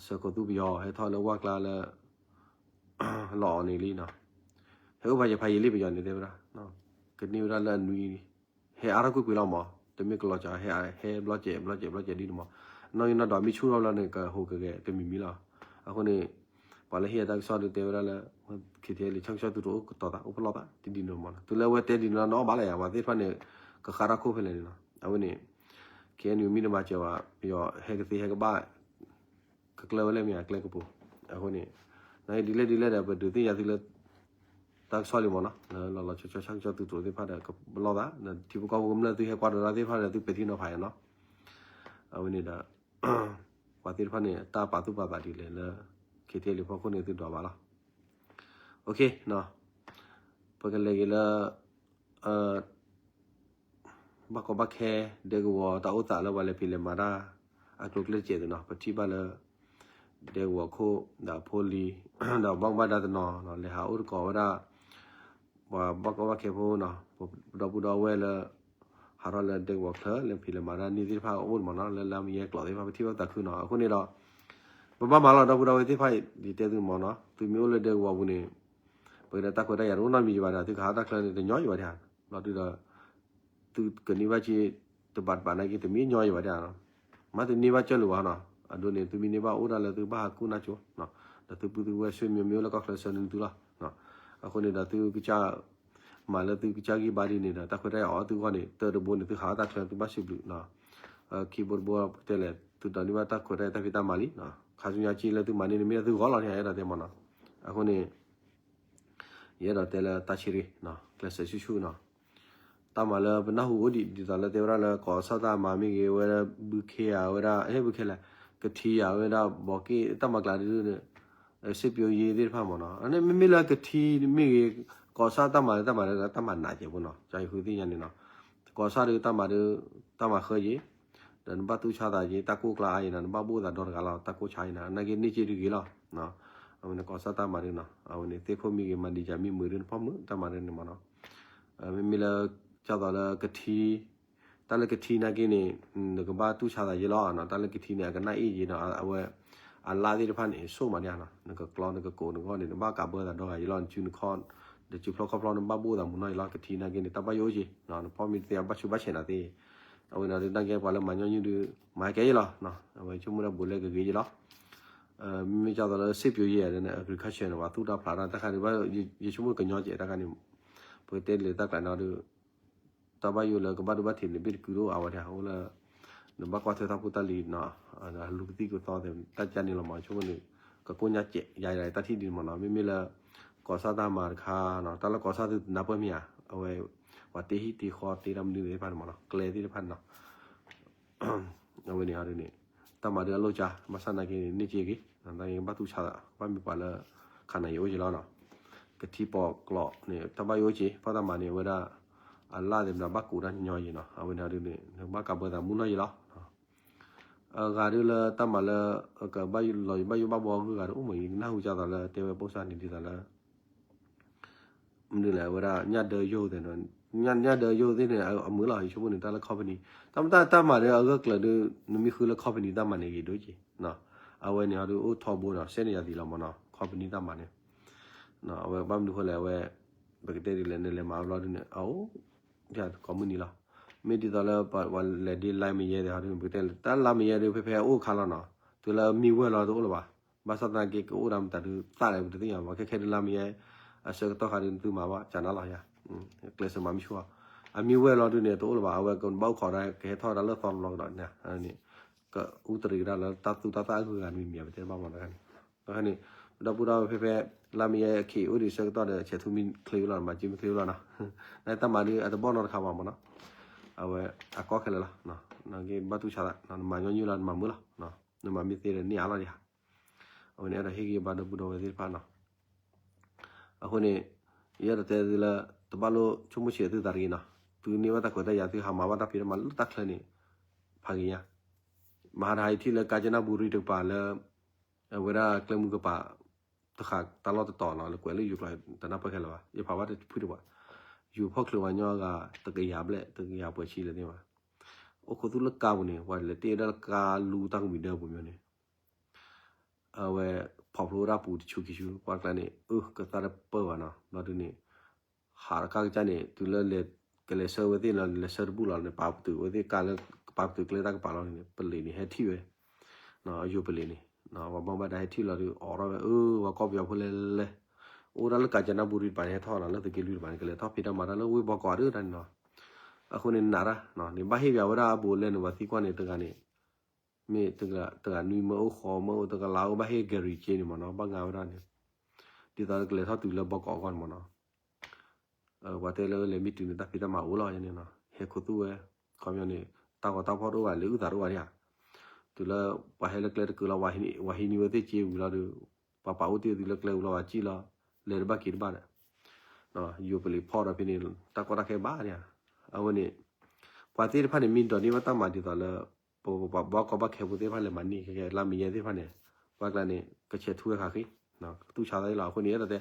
ဆှၢခိၣ်သူပယီၤ ဟဲထီၣ်လၢဝၢ်ကျါလၢ လီၤအီၤန့ၣ်လံနီၤ, ဟဲ ဟဲအိၣ်ဖးယံၤဖးယံၤလံပယီၤန့ၣ်တဲဝဲဒၣ်, ကန့ၢ်ဝဲဒၣ်လၢအနွံ ဟဲအါထီၣ်ကွ့ၢ်ကွ့ၢ်လီၤမး, တမ့ၢ်ကလီၤစှၤ ဟဲ ဟဲဘျီကဲး ဘျီကဲး ဘျီကဲးဒ်န့ၣ်မး, နီၢ်ဂံၢ်နီၢ်ဒွးမ့ၢ်ဆူၣ်ထီၣ်ဘျီန့ၣ် ကဟူးကဂဲၤတမံၤမံၤလီၤ. အဃိန့ၣ် ပှၤလၢဟ့ၣ်အတၢ်ကစီၣ်ဒုးတဲဝဲဒၣ်လၢ ခ့ထံလံ ဆၣ်ကစီၣ်သုးတအိၣ်ကတီၤသး အိၣ်ဖျီၣ်သး တဒ်န့ၣ်မးနီၤ, တုၤလၢအဝဲတဲဒ်န့ၣ်လီၤ နအီၣ်ဘၣ်လၢယၤ ပှၤသ့ၣ်တဖၣ်န့ၣ် ကဃါတၢ်ခိၣ်ဖဲလဲၣ်န့ၣ်လီၤ. အဝဲန့ၣ် ခဲအံၤန့ၣ် မ့ၢ်တမၤစၢၤဘၣ် ပယီၤဟဲကသ့ဟဲကဘၣ် ကကျၢၢ်ဝဲလဲၣ်မ့ၢ်ဧါ ကျဲကပူၤ, အဃိန့ၣ် နဒ်လဲၣ်ဒ်လဲၣ်ဒီး ပဒုးသ့ၣ်ညါသုလၢ တၢ်ကစီၣ်လံမးနီၤ, လၢလီၤလီၤဆီဆီဆၣ်ကစီၣ်သုးတအိၣ်သ့ၣ်တဖၣ်ဒီး ကပလီၢ်သး ထံဖိကီၢ်ဖိကမျၢၢ်သုဟဲကွၢ်ဒီးတၢ်သ့ၣ်တဖၣ်ဒီး သုပဲာ်ထံနီၤဖးယၤနီၤ. အဝဲန့ၣ်ဒီး ပှၤသ့ၣ်တဖၣ်န့ၣ် တၢ်ပာ်သူၣ်ပာ်သးဒ်လဲၣ်လၢ ခ့ထံလံဖီခိၣ်န့ၣ် သုဒွးဘၣ်လီၤ. ပကလဲၤက့ၤလၢ ဘၣ်ကီဘၣ်ခဲ ဒဲကဝီၤတၢ်အိၣ်သးလၢပှၤလဲၤဖံးလဲၤမၤတၢ် အကျိၤကျဲတစဲးသုးနီၤ, ပထံၣ်ဘၣ်လၢ ဒဲကဝီၤခိၣ် ဒီးအဖိလံၤ ဒီးဘၣ်မူဘၣ်ဒါတနီၤနီၤ လဲၤဟးအိၣ်တကိးဝဲဒၣ် ပှၤဘၣ်ကီဘၣ်ခဲဖိနီၤ, ပဒီပုၢ်ဒီဝဲၢ်လၢ ဟးထီၣ်လၢဒဲကဝီၤချၢ လဲၤဖံးလဲၤမၤတၢ်န့ၢ်သ့ၣ်တဖၣ်အိၣ်မးနီၤ, လၢလါမယဲကျိးသ့ၣ်တဖၣ် ပထံၣ်ဘၣ်သးခုနီၤ. အဃိန့ၣ်ဒီး ပဘၣ်မၤလီၤဒီပုၢ်ဒီဝဲၢ်သ့ၣ်တဖၣ်အံၤ ယတဲသုမးနီၤ, သုမ့ၢ်အိၣ်လၢဒဲကဝီၤပူၤန့ၣ် ပကတဲတၢ်ခွဲးတၢ်ယာ်တအိၣ်နီတမံၤယံၤဘၣ်ဒီး သုကဟးထီၣ်တၢ်ချၢန့ၣ် တညီယံၤဘၣ်ဒၣ်, ဘျီဒုဒီး သုကန့ၢ်ဘၣ်က့ၤ တဘးတဘးနာ်က့ တမ့ၢ်ညီယံၤဘၣ်ဒၣ်နီၤ, မ့ၢ်တန့ၢ်ဘၣ်ကၢ်လိာ်ဘၣ်နီၤ, အဒိန့ၣ် သုမ့ၢ်န့ၢ်ဘၣ်အိၣ်ဒၣ်လၢသုကဘၣ်ဟးကူၣ်နၢ်ကၠိ ဒီးသုပုၢ်သုဝဲၢ်ဆွေမျိုးမ့ၢ်အိၣ်လၢကီၢ်ချၢဆၢန့ၢ်သုလီၤ. အဃိန့ၣ်ဒီးသုကစၢ် မၤလၢသုကစၢ်ဂံၢ်ဘါဒ်န့ၣ်ဒီး တၢ်ခွဲးတၢ်ယာ်အီၤသုဂီၢ်န့ၣ် တၢတဘိန့ၣ် သုဟးထီၣ်တၢ်ချၢသုဘၣ်စံးဘျုး ခံဘိတဘိတဲလဲၣ် သုဒိးန့ၢ်ဘၣ်တၢ်ခွဲးတၢ်ယာ်တၢ်ဖံးတၢ်မၤလံ, ခါဆူညါက့လၢသုမၤန့ၢ်န့ၣ် မ့ၢ်ဒၣ်သုဂီၢ်လီၤန့ၣ် အဲၣ်ဒိးတဲမးနီၤ. အဃိန့ၣ် ယအဲၣ်ဒိးတဲလၢတၢ်ဆံးရ့ၣ် ကျဲးစၢးဆူၣ်ဆူၣ်နီၤ, တၢ်မၤလၢပနၢ်ဟူအိၣ်ဒံး ဒ်သိးလၢတဲဝဲဒၣ်လၢ ကီၢ်ဆၣ်တၢ်မၤမ့ၢ်ဂ့ၤ ဝဲဒၣ်ဘုခ့ဧါ ဝဲဒၣ် ဟဲဘုခ့လဲၣ် ကထံဧါ ဝဲဒၣ်ဘီးက့ၣ် တၢ်မၤကျါဒ်န့ၣ် စ့ပျိယ့သ့ၣ်တဖၣ်မးနီၤ, မ့မ့ၢ်လၢကထံမ့ၢ်ဂ့ၤ ကီၢ်ဆၣ်တၢ်မၤလၢတၢ်မၤလၢတၢ်မၤနးကဲးဖိနီၤ, ကဃုသ့ၣ်ညါန့ၣ်နီၤ, ကီၢ်ဆၣ်ဒုးတၢ်မၤဒုး တၢ်မၤဃၢယ့ၤ ဒီးနဘၣ်တူၢ်ဆါသးယ့ၤ တၢ်ကိၢ်ကျါအါယ့ၤနီၤ, နဘၣ်ဘိၣ်သးဒီတဂၤလီၤ တၢ်ကိၢ်ဆါအံၤနီၤ, နာ်က့န့ၢ်က့တဂ့ၤလီၤ. အဝဲန့ၣ်ကီၢ်ဆၣ်တၢ်မၤဒုးနီၤ, အဝဲန့ၣ်သ့ၣ်ခိၣ်မ့ၢ်ဂ့ၤ မၤဒံးယၤမ့ၢ်မုာ်ဒုး နဖီၣ်မုာ်တၢ်မၤဒုးန့ၣ်မးနီၤ, မ့မ့ၢ်လၢ ကၢ်သိးလၢကထံ တၢ်လၢကထံနာ်က့န့ၣ် နကဘၣ်တူၢ်ဆါသးယ့ၤလီၤနီၤ, တၢ်လၢကထံန့ၣ် အကနၣ်အ့ၣ်ယ့ၤနီၤ, အဝဲ အလၣ်သ့ၣ်တဖၣ်န့ၣ် ဆိၣ်မးဒၣ်နီၤ, နကကျီနကကိးနဂီၢ်န့ၣ် နဘၣ်ကးဘၢသးဒီဂၤယ့ၤလီၤ, နစုနခီၣ် နစုဖျီခီၣ်ဖျီ နဘၣ်ဘိၣ်သးမုာ်နီၢ်ယ့ၤလီၤ, ကထံနာ်က့န့ၣ် တၢ်ဘၣ်ယိၣ်အိၣ်က့ၤ, နဖီၣ်မ့ၢ်တသ့ အဘၣ်ဆူးဘၣ်ဆဲးနၤသ့, အဝဲန့ၣ်ဒုးနာ်က့ပှၤလၢမၤညီနုၢ်ဒုး မၤကဲယ့ၤလီၤ, အဝဲဆိကမိၣ်ဒၣ်ဘူးလဲကဂ့ၤယ့ၤလီၤ, မ့မ့ၢ်ကၢ်သိးလၢစ့ပျိယ့ၤ agriculture န့ၣ် ပှၤသူၣ်တၢ်ဖျးတၢ်တခါန့ၣ် ယဆိကမိၣ်ကညီကဲးတၢ်ခါန့ၣ်, ပကတဲလၢတၢ်ကျးန့ၣ်ဒုး တၢ်ဘၣ်ယိၣ်လၢကဘၣ်ဒိဘၣ်ထံးန့ၣ် ဘ့ၣ်တကုဒိၣ်အါဝဲဒၣ် အိၣ်လၢ နဘၣ်ကွၢ်ထွဲတၢ်ဖိတၢ်လံၤနီၤ, လူၤကသံၣ်ကသီသ့ၣ် တၢ်ကန့ၣ်လီၤမး, ဆိကမိၣ်န့ၣ် ကကိၢ်ညါကဲး ယၤယတၢ်ထံၣ်ဒ်န့ၣ်မးနီၤ, မ့မ့ၢ်လၢ ကီၢ်ဆၣ်တၢ်မၤတခါနီၤ, တၢ်လၢကီၢ်ဆၣ်သုတနၢ်ပၢၢ်မ့ၢ်ဧါ, အဝဲ ပှၤတ့ဟံၣ်တ့ဃီတ့တၢ်မနုၤသ့ၣ်တဖၣ်န့ၣ်မးနီၤ, ကျဲသ့ၣ်တဖၣ်န့ၣ်နီၤ အဝဲန့ၣ်ဒုးန့ၣ် တၢ်မၤဒုးအလိၣ်ကၢ ဘၣ်ဆၣ်နာ်က့န့ၣ် န့ၢ်က့ဂ့ၤ, နာ်က့ဘၣ်တူၢ်ဆါသး ဘၣ်မ့ၢ်ပှၤလၢ ခါနၤယအိၣ်က့ၤလီၤနီၤ, ကထံပိာ်ကျိာ်န့ၣ် တၢ်ဘၣ်ယိၣ်အိၣ်က့ၤ ဖီၣ်တၢ်မၤန့ၣ် အဝဲဒၣ် အလၣ်သ့ၣ်မနုၤဘၣ်ကူးတၢ်ညီညီယံၤနီၤ, အဝဲန့ၣ်ဒုးန့ၣ် နဘၣ်ကးဘၢသးမုာ်နီၢ်ယံၤလီၤ, အဂၤဒုးလၢတၢ်မၤလၢ ကဘၣ်လီၤဘၣ်ယိၣ်ဘၣ်ဘှီဂုၤဂၤဒုးအိၣ်မးအံၤ နၢ်ဟူကၢ်သိးလၢတဲဝဲပိၢ်စၢ်န့ၣ်ဒ်သိးလၢ မနုၤလဲၣ် အဝဲဒၣ် ညၣ်ဒၢယိၣ်သ့ၣ်န့ၣ် ညၣ်ဒၢယိၣ်သ့ၣ်န့ၣ် အမုာ်လီၤ ယဆိကမိၣ်န့ၣ် တၢ်လၢ company တၢ်မတၢ်တၢ်မၤဒီးအဂၢၢ်ကျၢၤဒုး နမ့ၢ်ဃုလၢ company တၢ်မၤန့ၣ်ဂ့ၤဒိၣ်က့ၤ, အဝဲန့ၣ်ဟီဒုးအိၣ်ထီဘိဒီး စဲန့ၣ်ယၤသံလီၤမးနီၤ company တၢ်မၤန့ၣ်, အဝဲဘၣ်မနုၤဃိလဲၣ် အဝဲ ပကတဲဒ်လဲၣ် နလဲၤမၤဘျီဒုးန့ၣ် အအိၣ် ကိးမုၢ်နံၤလီၤ, မ့ၢ်ဒ်သိးလၢပှၤလဲၤဒ့လါမယဲသ့ၣ်ဟီဒုး ပကတဲလၢ တၢ်လါမယဲဒုး ဖဲဖဲအအိၣ်အခါလီၤနီၤ, တုၤလၢမံဝဲၢ်လီၤတအိၣ်လၢၤဘၣ် ဘၣ်ဆၣ်သနာ်က့ ကအိၣ်ဒၣ်မတၤဒုးသၣ်လဲၣ် ပတသ့ၣ်ညါဘၣ် ခဲခဲဒုးလါမယဲ အဆၢကတီၢ်ခါဒုး နသုမၤဘၣ် ကနၣ်လီၤယၤ ကျဲးစၢးမၤမံဆူၣ်အီၤ, အမံဝဲၢ်လီၤဒုးန့၁ၣ် တအိၣ်လၢၤဘၣ် အဝဲကဘၣ်အိၣ်ခိးဒၣ် ကဟဲထီၣ်ဝဲဒၣ်လၢသီတဘျီကဒီးန့ၣ်, ကအူတရံးကဒါလၢတၢ်သူၣ်တၢ်သၣ်အဂုၤအဂၤမံၤမံၤ ပတဲတဘၣ်မးတခါန့ၣ်, တခါန့ၣ် ပဒီပုၢ်ဒီဝဲၢ်ဖဲဖဲ လါမယဲအခ့အိၣ်ဒံးဆၢကတီၢ်ဒီး ဆဲးထူမံချ့ဝဲလီၤ မၤက့မံချ့ဝဲလီၤနီၤ, နတၢ်မၤဒုးအတဘီၣ်နီတခါဘၣ်မးနီၤ, အဝဲအကီခဲလၢာ်လီၤ, နကဘၣ်တူၢ်ဆါသး နမၤညီနုၢ်လီၤ နမၤမုာ်လီၤ, နမၤမ့ၢ်သ့ဒီးန့ၢ်အါလီၤယၤ အဝဲန့ၣ်အဲၣ်ဒိးဟ့ၣ်ဂံၢ်ဘါဒီပုၢ်ဒီဝဲၢ်သ့ၣ်တဖၣ်နီၤ, အဃိန့ၣ် ယအဲၣ်ဒိးတဲသုလၢ တဘၣ်လိၣ်ဆိကမိၣ်ဆံးသုသးတဂ့ၤနီၤ, သုန့ၢ်ဘၣ်တၢ်ခွဲးတၢ်ယာ် သုဟးမၤဘၣ်တၢ်ဖံးတၢ်မၤလၢတၢ်ချၢန့ၣ် ဖးဂ့ၤညါ, မဟါတဟါအံၤထံၣ်လၢကၣ်ကၠနၣ်ဘူရံတကပၤလၢ အဝဲဒၣ်ကျဲမုၢ်ကပၤ တဃာ်တၢ်လီၢ်တတီၤနီၤ လၢကွဲးလၢယိၤကျိာ် တနၢ်ပၢၢ်ခဲလၢာ်ဘၣ် ယဖးဘၣ်တဖုတပှၤ, ယိၤဖီၣ်ချုးပှၤညီအဂၤ တကယၤဘျဲၣ် တကယၤပှဲၤဆံလၢၤသ့ၣ်ဘၣ်, အိၣ်ခိးသူၣ်လၢကါပူၤန့ၣ် ပှၤလဲၤတ့ၢ်ဝဲဒၣ်လၢကါလူတၢ်ကမှံၤဒၢပူၤမ့ၢ်န့ၣ် အဝဲဖီၣ်ဖျိဝဲဒၣ်ပူၤတဆူခံဆူ ပှၤကျါန့ၣ် အၢ ကသၣ်တပၢၢ်ဘၣ်နီၤ ဘျီဒုးန့ၣ် ဟးတကါကစၢ်န့ၣ် တုၤလၢလဲၤ ကလဲၤဆှၢဝဲသ့ၣ်လီၤ လဲၤဆှၢတဘူၣ်လီၤန့ၣ် ပာ်ပတုာ်ဝဲသ့ၣ်ကါလၢ ပာ်ပတုာ်ကျဲတၢ်ကပၤလီၤန့ၣ် ပလံၤန့ၣ် ဟဲထံၣ်ဝဲ ယိၤပလံၤန့ၣ် ပှၤဘၣ်ဘၣ်ဒါဟဲထံၣ်လီၤဒီး အိးထီၣ်ဝဲ အၢ ပှၤကီၢ်ပယီၤဖိလဲၤလဲၤ အိၣ်ဒၣ်လၢကၣ်စနဘူရံတပၤန့ၣ် ဟဲထီၣ်နီၤ လၢသုးက့လွံၢ်တပၤန့ၣ် ကလဲၤထီၣ်ဖံးတၢ်မၤတၢ်လၢဝ့ၢ်ဘီကီးဒၣ်တၢ်န့ၣ်နီၤ အဃိန့ၣ်နးတၢ် န့ၣ်ဘၣ်ဟ့ၣ်ပှၤဝဲဒၣ်အဘူးအလဲန့ၣ် ပှၤသံကွၢ်န့ၣ် တဂၤန့ၣ် မ့ၢ်တဂၤနွံမၢအိၣ်ဃီမၢအိၣ်တကလးအိၣ်ဘၣ်ဟ့ၣ်ကဲၤရံၤက့န့ၣ်မ့ၢ်နီၤ ဘၣ်ငါဝဲဒၣ်န့ၣ် ဒ်သိးကလဲၤထီၣ်တုၤလၢဘီကီးအဂီၢ်န့ၣ်မ့ၢ်နီၤ ပှၤတဲလၢလဲၤမ့ၢ်တုၤန့ၣ် တၢ်ဖံးတၢ်မၤအိၣ်လီၤန့ၣ်နီၤ ဟဲခိးသူၣ်ဝဲ ခီပညီန့ၣ် တၢ်ဂီၤတၢ်ဖီၣ်တအိၣ်ဘၣ် လဲၤအုၣ်သးတအိၣ်ဘၣ်ဒၣ်ဧါ တုၤလၢ ပှၤဟဲလၢကျဲတကုာ်လီၤ ပှၤဟံးန့ၢ်ဝဲသ့ၣ်က့ဝံၤလီၤဒီး ပှၤပာ်အိၣ်တ့ၢ်သုလၢကျဲဝံၤလီၤ ပှၤစံၣ်လီၤ လဲၤတဘၣ်က့ၤတဘၣ်ဒီး ယိၤပလံၤဖီၣ်ဒီးဖဲန့ၣ် တၢ်ကီတၢ်ခဲဘၣ်ဒၣ်ဧါ အဝဲန့ၣ် ပှၤသ့ၣ်တဖၣ်န့ၣ် မ့ၢ်ဒိးန့ၢ်ဘၣ်တၢ်မၤဒ်သိးလၢ ပပှၤဘီကီၢ်ဘၣ်ခဲဖိသ့ၣ်တဖၣ်လဲၤမၤန့ၢ်ခဲကဲ လါမ့ၤညါသ့ၣ်တဖၣ်န့ၣ် ပှၤကျါန့ၣ် ကဆဲးထူဝဲခါဃံ ကတူၢ်ဆါသးလီၤ အဃိန့ၣ် အဲၣ်ဒိးတဲ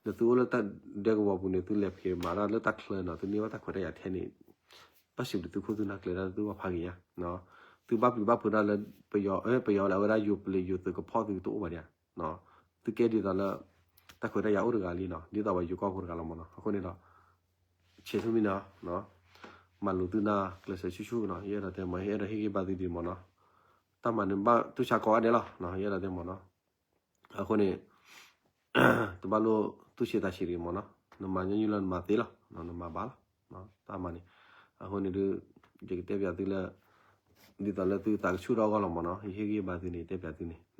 နသုအိၣ်လၢတၢ်ဒဲကဝီၤပူၤန့ၣ် သုလဲၤက့ၤမၤတၢ်လၢတၢ်ချၢနီၤ သုန့ၢ်ဘၣ်တၢ်ခွဲးတၢ်ယာ်ထဲန့ၣ် ဘၣ်စံးဘျုးသုခိၣ်သုနၢ်ကျဲဒၣ်သုဘၣ်ဖးဂ့ၤညါ သုဘၣ်ပျံၤဘၣ်ဖုးတၢ်လၢ ပယီၤ ပယီၤလၢအဝဲဒၣ်ယိၤပလံၤ ယိၤသုးကဖီၣ်သုတအိၣ်ဘၣ်ဒၣ် သုကဲဒ်သိးလၢ တၢ်ခွဲးတၢ်ယာ်အိၣ်တဂၤလံနီၤ ဒ်သိးပှၤယိၤကီၢ်ဖိတဂၤလီၤမ့ၢ်နီၤ အဃိန့ၣ်ဒီး ဆဲးထူမံနီၤ မၤလိာ်သုနၢ်ကျဲးစၢးဆူၣ်ဆူၣ်နီၤ ယအဲၣ်ဒိးတဲမ့ၢ် ယအဲၣ်ဒိးဟ့ၣ်ဂံၢ်ဘါသုဒ်မ့ၢ်နီၤ တၢ်မၤန့ၣ်ဘၣ်တူၢ်ဆါကိးဂၤဒဲးလီၤ ယအဲၣ်ဒိးတဲမ့ၢ်နီၤ အဃိန့ၣ် တဘၣ်လိၣ်တူၢ်ဆံးသးဆံးတဂ့ၤမ့ၢ်နီၤ နမၤညီနုၢ်လီၤနမၤသ့လီၤ နမၤဘၣ်လီၤ တၢ်မၤန့ၣ် အဃိန့ၣ်ဒုး ယကတဲပၠးသုလၢ ဒ်သိးလၢသုသးကဆူၣ်ထီၣ်အဂီၢ်လီၤမ့ၢ်နီၤ ယဟ့ၣ်ဂံၢ်ဘါသုန့ၣ် တဲပၠးသုန့ၣ်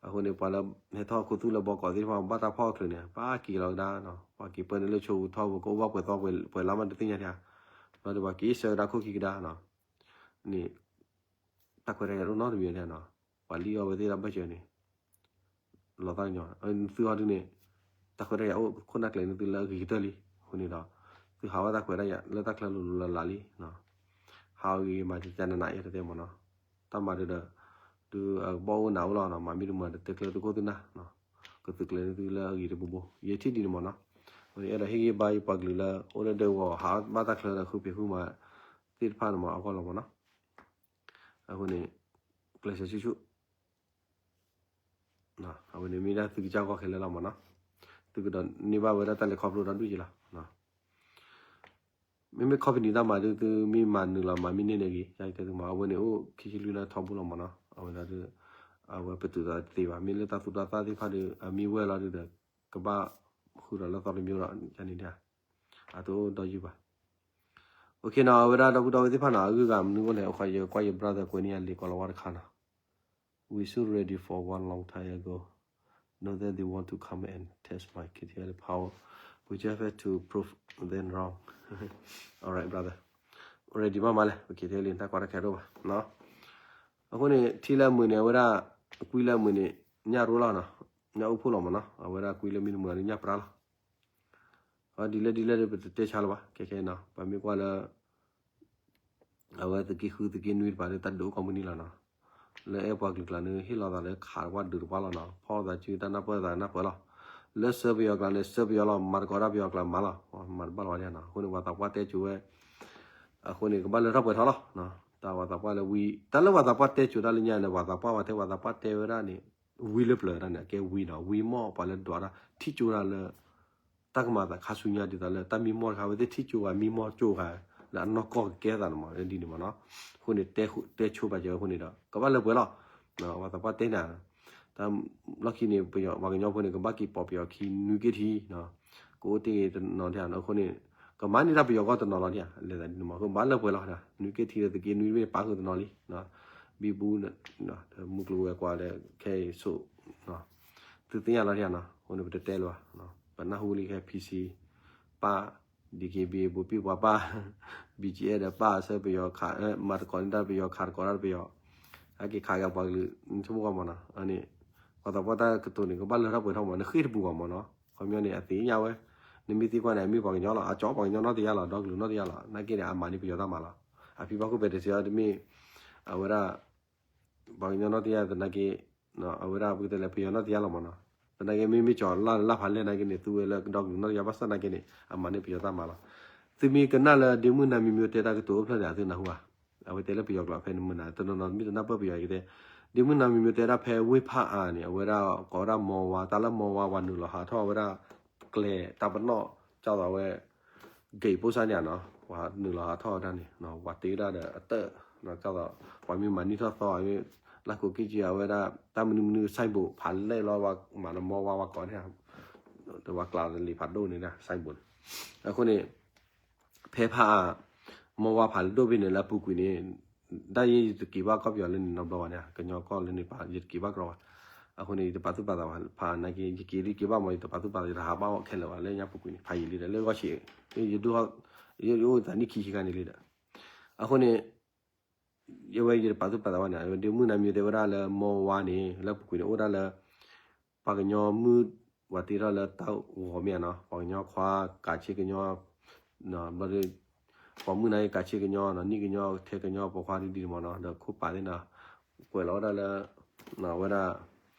အဃိန့ၣ် ပှၤလၢဟဲထီၣ်ခိးသူၣ်လၢဘီကီးသ့ၣ်တဖၣ် ဘၣ်တၢ်ဖီၣ်အချုးန့ၣ် ပှၤက့ၤလီၤကဒါ ပှၤက့ၤပၢန့ၣ်လၢဆိးပူၤထီပူၤ ကအိၣ်ဘၣ်ပှဲၤသီပှဲၤလါမးတသ့ၣ်ညါဒၣ် ဘျီဒီးပှၤက့ၤဆၢကဒါခိၣ်ခံကဒါ န့ၣ် တၢ်ခွဲးတၢ်ယာ်တအိၣ်နီတမံၤဒၣ်နီၤ ပှၤလံၣ်အီၣ်ဝဲသ့ၣ်တၢ်ဘၢၣ်စၢၤန့ၣ် လီၤသးကညီၤ သုဟီဒုးန့ၣ် တၢ်ခွဲးတၢ်ယာ်အိၣ်ခိၣ်နၢ်ကျဲန့ၣ်သုလၢအဂ့ၤကတၢၢ်လံ အဃိန့ၣ်ဒီး သုဟးဝဲတၢ်ခွဲးတၢ်ယာ်လၢတၢ်ချၢလိၤလိၤလၢ်လၢ်လံ ဟးအဂ့ၤမၤကနးနး ယဲတတဲမ့ၢ်နီၤ တၢ်မၤဒုးဒီး ဒုးအဘီၣ်အိၣ်နးအိၣ်လီၤနီၤ မၤမ့ၢ်တမၤဒီးတဲကျၢၤသုခိၣ်သုနၢ် ကသုးကျဲၤန့ၢ်သုလၢအဂ့ၤတဘိဘိ ယဲထံၣ်ဒ်န့ၣ်မ့ၢ်နီၤ အဃိန့ၣ် အဲၣ်ဒိးဟ့ၣ်ဂံၢ်ဘါယပှၤကလုာ်လၢ အိၣ်လၢဒဲကဝီၤဟးဘၣ်တၢ်ချၢဒီးဃုဖံးဃုမၤ သ့ၣ်တဖၣ်န့ၣ်မ့ၢ်အဂီၢ်လီၤမ့ၢ်နီၤ အဃိန့ၣ် ကျဲးစၢးဆူၣ်ဆူၣ် အဝဲန့ၣ်မ့ၢ်ဒၣ်သုကစၢ်ဂီၢ်ခဲလၢာ်လီၤမ့ၢ်နီၤ သုကဒိးန့ၢ်ဘၣ်ဝဲဒၣ်တၢ်လဲၤခီဖျိဒီဒူၣ်က့လီၤ မ့မ့ၢ် company တၢ်မၤဒုး သုမ့ၢ်မၤနုာ်လီၤမၤမ့ၢ်န့ၢ်န့ၣ်ဂ့ၤ ယတဲသုမး အဝဲန့ၣ်အိၣ်ခံဆံလွံၢ်လၢထီဘိလီၤမ့ၢ်နီၤ အဝဲဒၣ်ဒုး အဝဲပတုာ်သးတသ့ဘၣ် မ့ၢ်လၢတၢ်သူတၢ်သၣ်သ့ၣ်တဖၣ်ဒုး အမ့ၢ်ဝဲလီၤဒုးဒီး ကဘၣ်ဃုာ်ဒီးလၢသီတမျိုးဒီး ယန့ၣ်ဒၣ် အတအိၣ်ဒီးယုၢ်ဘၣ် OK နီၤ အဝဲဒၣ်ဒီပုၢ်ဒီဝဲၢ်သ့ၣ်တဖၣ်နီၤ အဂုၤအဂၤမနုၤအိၣ်လဲၣ် ယကွၢ်ယ brother ကွဲးန့ၢ်ယၤလံာ်ကိးလီၤဝါတခါနီၤ We so ready for one long time ago. Know that they want to come and test my K T L power. We just have to prove them wrong. All right, brother. Ready မးမးလဲၣ် K T L တၢ်ကွၢ်တၢ်ခဲတအိၣ်ဘၣ်နီၤ အဃိန့ၣ် ထံလၢအမုာ်န့ၣ် အဝဲဒၣ် ကွံလၢအမုာ်န့ၣ် ညၣ်ရိလီၤနီၤ ညၣ်အိၣ်ဖှိၣ်လီၤမးနီၤ အဝဲဒၣ်ကွံလၢမ့ၢ်တမုာ်န့ၣ် ညၣ်ပြၢလီၤ ဒ်လဲၣ်ဒ်လဲၣ်ဒီး ပတတဲဆါလၢၤဘၣ် ခဲခဲနီၤ ပမ့ၢ်ကွၢ်လၢ အဝဲသုးက့ဃုသုးက့နွံတပၤဒီး တၢ်ဒုးအိၣ်ကိးမုၢ်နံၤလီၤနီၤ လၢအဲၣ်ပှၤကလုာ်ကျါန့ၣ် ဟ့ၣ်လီၤသးလၢခးတပှၢ်ဒုးတပှၢ်လီၤနီၤ ဖီၣ်သးစုတၢ်နၢ်ပၢၢ်သးနၢ်ပၢၢ်လီၤ လၢစၢပယီၤကျါန့ၣ် စၢပယီၤလီၤ မၤတကိးတၢ်ပယီၤကျါမၤလီၤ မၤတဘၣ်လီၤဝဲဒၣ်နီၤ အဃိန့ၣ် ပှၤသးပှၢ်တဲစိၤဝဲ အဃိန့ၣ် ကဘၣ်လၢထီၣ်ပှဲၤထီၣ်လီၤ တၢ်ပှၤသးပှၢ်လၢဝံ တၢ်လၢပှၤသးပှၢ်တဲစိၤတၢ်လၢညါန့ၣ် ပှၤသးပှၢ်ပှၤတဲပှၤသးပှၢ်တဲဝဲဒၣ်န့ၣ် ဝံလၢပျၢၤတၢ်န့ၣ် အကဲဝံနီၤ ဝံမီၢ်ပှၤလၢဒွးတၢ် ထံၣ်ကၠိတၢ်လၢ တၢ်ကမၤသးခါဆူညါဒ်သိးလၢ တၢ်မံမီၢ်တခါ အဝဲသ့ၣ်ထံၣ်ကၠိဂၤမံမီၢ်ကၠိဂၤ လၢအနီၢ်ကီၢ်ကကဲသးန့ၣ်မး ဒ်န့ၣ်မးနီၤ အဃိန့ၣ် တဲဆိပာ်စၢၤအဃိန့ၣ်ဒီး ကဘၣ်လၢပှဲၤလီၤ ပှၤသးပှၢ်တဲန့ၣ် တၢ်လီၢ်ခံန့ၣ် ပယီၤပှၤကညီဖိန့ၣ် ကဘၣ်က့ၤပိာ်ပယီၤခံနွံက့ထံနီၤ ကအိၣ်တ့ၢ်တနီၤဒၣ်နီၤ အဃိန့ၣ် ကမၤန့ၢ်တၢ်ပယီၤကီၢ်တနီၤလီၤဒၣ် လဲၤသးဒ်န့ၣ်မး အဃိဘၣ်လၢပှဲၤလီၤ နွံက့ထံဒီးသုးက့နွံမ့ၢ်ပာ်ဃုာ်တနီၤလံ ဘံဘူ မုၢ်ကျိၤဝဲၤကွာ်ဒီး ခဲအံၤဆိး သုသ့ၣ်ညါလီၤဒၣ်နီၤ အဃိန့ၣ် ပတတဲလၢၤဘၣ် ပနၢ်ဟူလံခဲ P C ပၢ် D K B A ဘိးပံၣ်ပှၤပၢ် B G F ဒီးပၢ်အဆၢပယီၤခး မၤတကိးန့ၢ်တၢ်ပယီၤခးတကိးတၢ်ပယီၤ ဟဲက့ၤခးက့ၤပှၤကလုာ် ဆိကမိၣ်ကွၢ်မးနီၤ အန့ၣ် ပှၤသးပှၢ်တၢ်ကတိၤန့ၣ် ကဘၣ်လၢထီၣ်ပှဲၤထီၣ်မး နဃ့ၢ်တပူၤဘၣ်မးနီၤ ခီပညီန့ၣ် အသ့ၣ်ညါဝဲ နမ့ၢ်သံကွၢ်န့ၣ် အမ့ၢ်ပှၤကညီလီၤ အကၠီပှၤကညီနီတယါလီၤ ဒီကလုာ်နီတယါလီၤ နာ်က့န့ၣ် အမၤန့ၢ်ပယီၤတၢ်မၤလီၤ အဖံဘၣ်ခိၣ်ပဲတစ့အီၤတမ့ၢ် အဝဲဒၣ် ပှၤကညီနီတယါသနာ်က့ အဝဲဒၣ်ပကတဲလၢပယီၤနီတယါလီၤမးနီၤ သနာ်က့မ့မ့ၢ်ကၠီၤလၢ်လၢ်ဖးလဲၢ်နာ်က့န့ၣ် သူဝဲလၢဒီကလုာ်နီတယါဘၣ်ဆၣ်နာ်က့န့ၣ် အမၤန့ၢ်ပယီၤတၢ်မၤလီၤ သုမ့ၢ်ကနၣ်လၢဒ့မုၣ်နါမံၤမံၤတဲတၢ်ကတိၤအိၣ်ဖျဲၣ်န့ၣ် အသုနၢ်ဟူဧါ အဝဲတဲလၢပယီၤကျိာ်ဖဲန့ၣ်မနုၤ တနီၤနီၤမ့ၢ်တနၢ်ပၢၢ်ပယီၤကတဲ ဒ့မုၣ်နါမံၤမံၤတဲဒၣ်ဖဲဝ့ၢ်ဖးအါန့ၣ် အဝဲဒၣ်ကိးဝဲဒၣ်မီဝါ တၢ်လၢမီဝါ ပှၤနုာ်လီၤဟးထီၣ်ဝဲဒၣ် ကျဲတၢ်ပနီၣ် ကၢ်သိးအဝဲ ဂ့ၤပိၢ်စၢ်န့ၣ်နီၤ ပှၤနုာ်လီၤဟးထီၣ်ဝဲဒၣ်န့ၣ် ပှၤတ့ဝဲဒၣ်ဒီးအတၢၢ် ကၢ်သိး ပှၤမ့ၢ်မၤနံၣ်ထီၣ်သီ လၢခိၣ်က့ၢ်က့အဝဲဒၣ် တၢ်မနုၤမနုၤ ဆိုင်ဘုတ် ဖးလဲၢ်လီၤ မၤလၢမီဝါဝါကိးန့ၣ် ဒီးပှၤကျးလံာ်ဖးဒိၣ်န့ၣ် ဆိုင်ဘုတ် အဃိန့ၣ် ဖဲဖးအါ မီဝါဖးလဲၢ်ဒိၣ်ဖဲန့ၣ် လၢအပူၤကွံာ်န့ၣ် ဒ်ယဲယတက့ၤဘၣ်ကီၢ်ပယီၤလၢန့ၣ်နီတဘျီဘၣ်န့ၣ် ကညီကီၢ်လၢန့ၣ် ယတက့ၤဘၣ်ကြီဘၣ်. အဃိန့ၣ် ယတပာ်သူၣ်ပာ်သးဘၣ် ဖးနာ်က့ ယက့ၤလံက့ၤဘၣ်မး ယတပာ်သူၣ်ပာ်သး ယတဟးဘၣ်ခဲလၢာ်ဘၣ် လၢညါပူၤကွံာ်န့ၣ် ဖးယံာ်လံဒီး လၢဂီၢ်ဆံး ယဒိ ယအိၣ်သးနံၣ်ခံဆံခါန့ၣ်လံဒီး အဃိန့ၣ် ယဝဲယတပာ်သူၣ်ပာ်သးဘၣ်န့ၣ် ဒ့မုၣ်နါမံၤတဲဝဲဒၣ်လၢမီဝါန့ၣ် လၢပူၤကွံာ်န့ၣ် အိၣ်ဒၣ်လၢ ပှၤကညီမုၣ် ပှၤတ့ထီၣ်လၢတၢ်ဂီၤမ့ၢ်ဧါနီၤ ပှၤကညီခွါကးဆ့ကညီ ဘျီဒီး ပှၤမုၣ်နၤကးဆ့ကညီနီၤ နံၣ်ကညီ ထဲကညီ ပိာ်ခွါဒ်ဒ်န့ၣ်မးနီၤ ဒီးခိၣ်ပာ်သ့ၣ်နီၤ ကွဲးလီၤဝဲဒၣ်လၢ ဝဲဒၣ်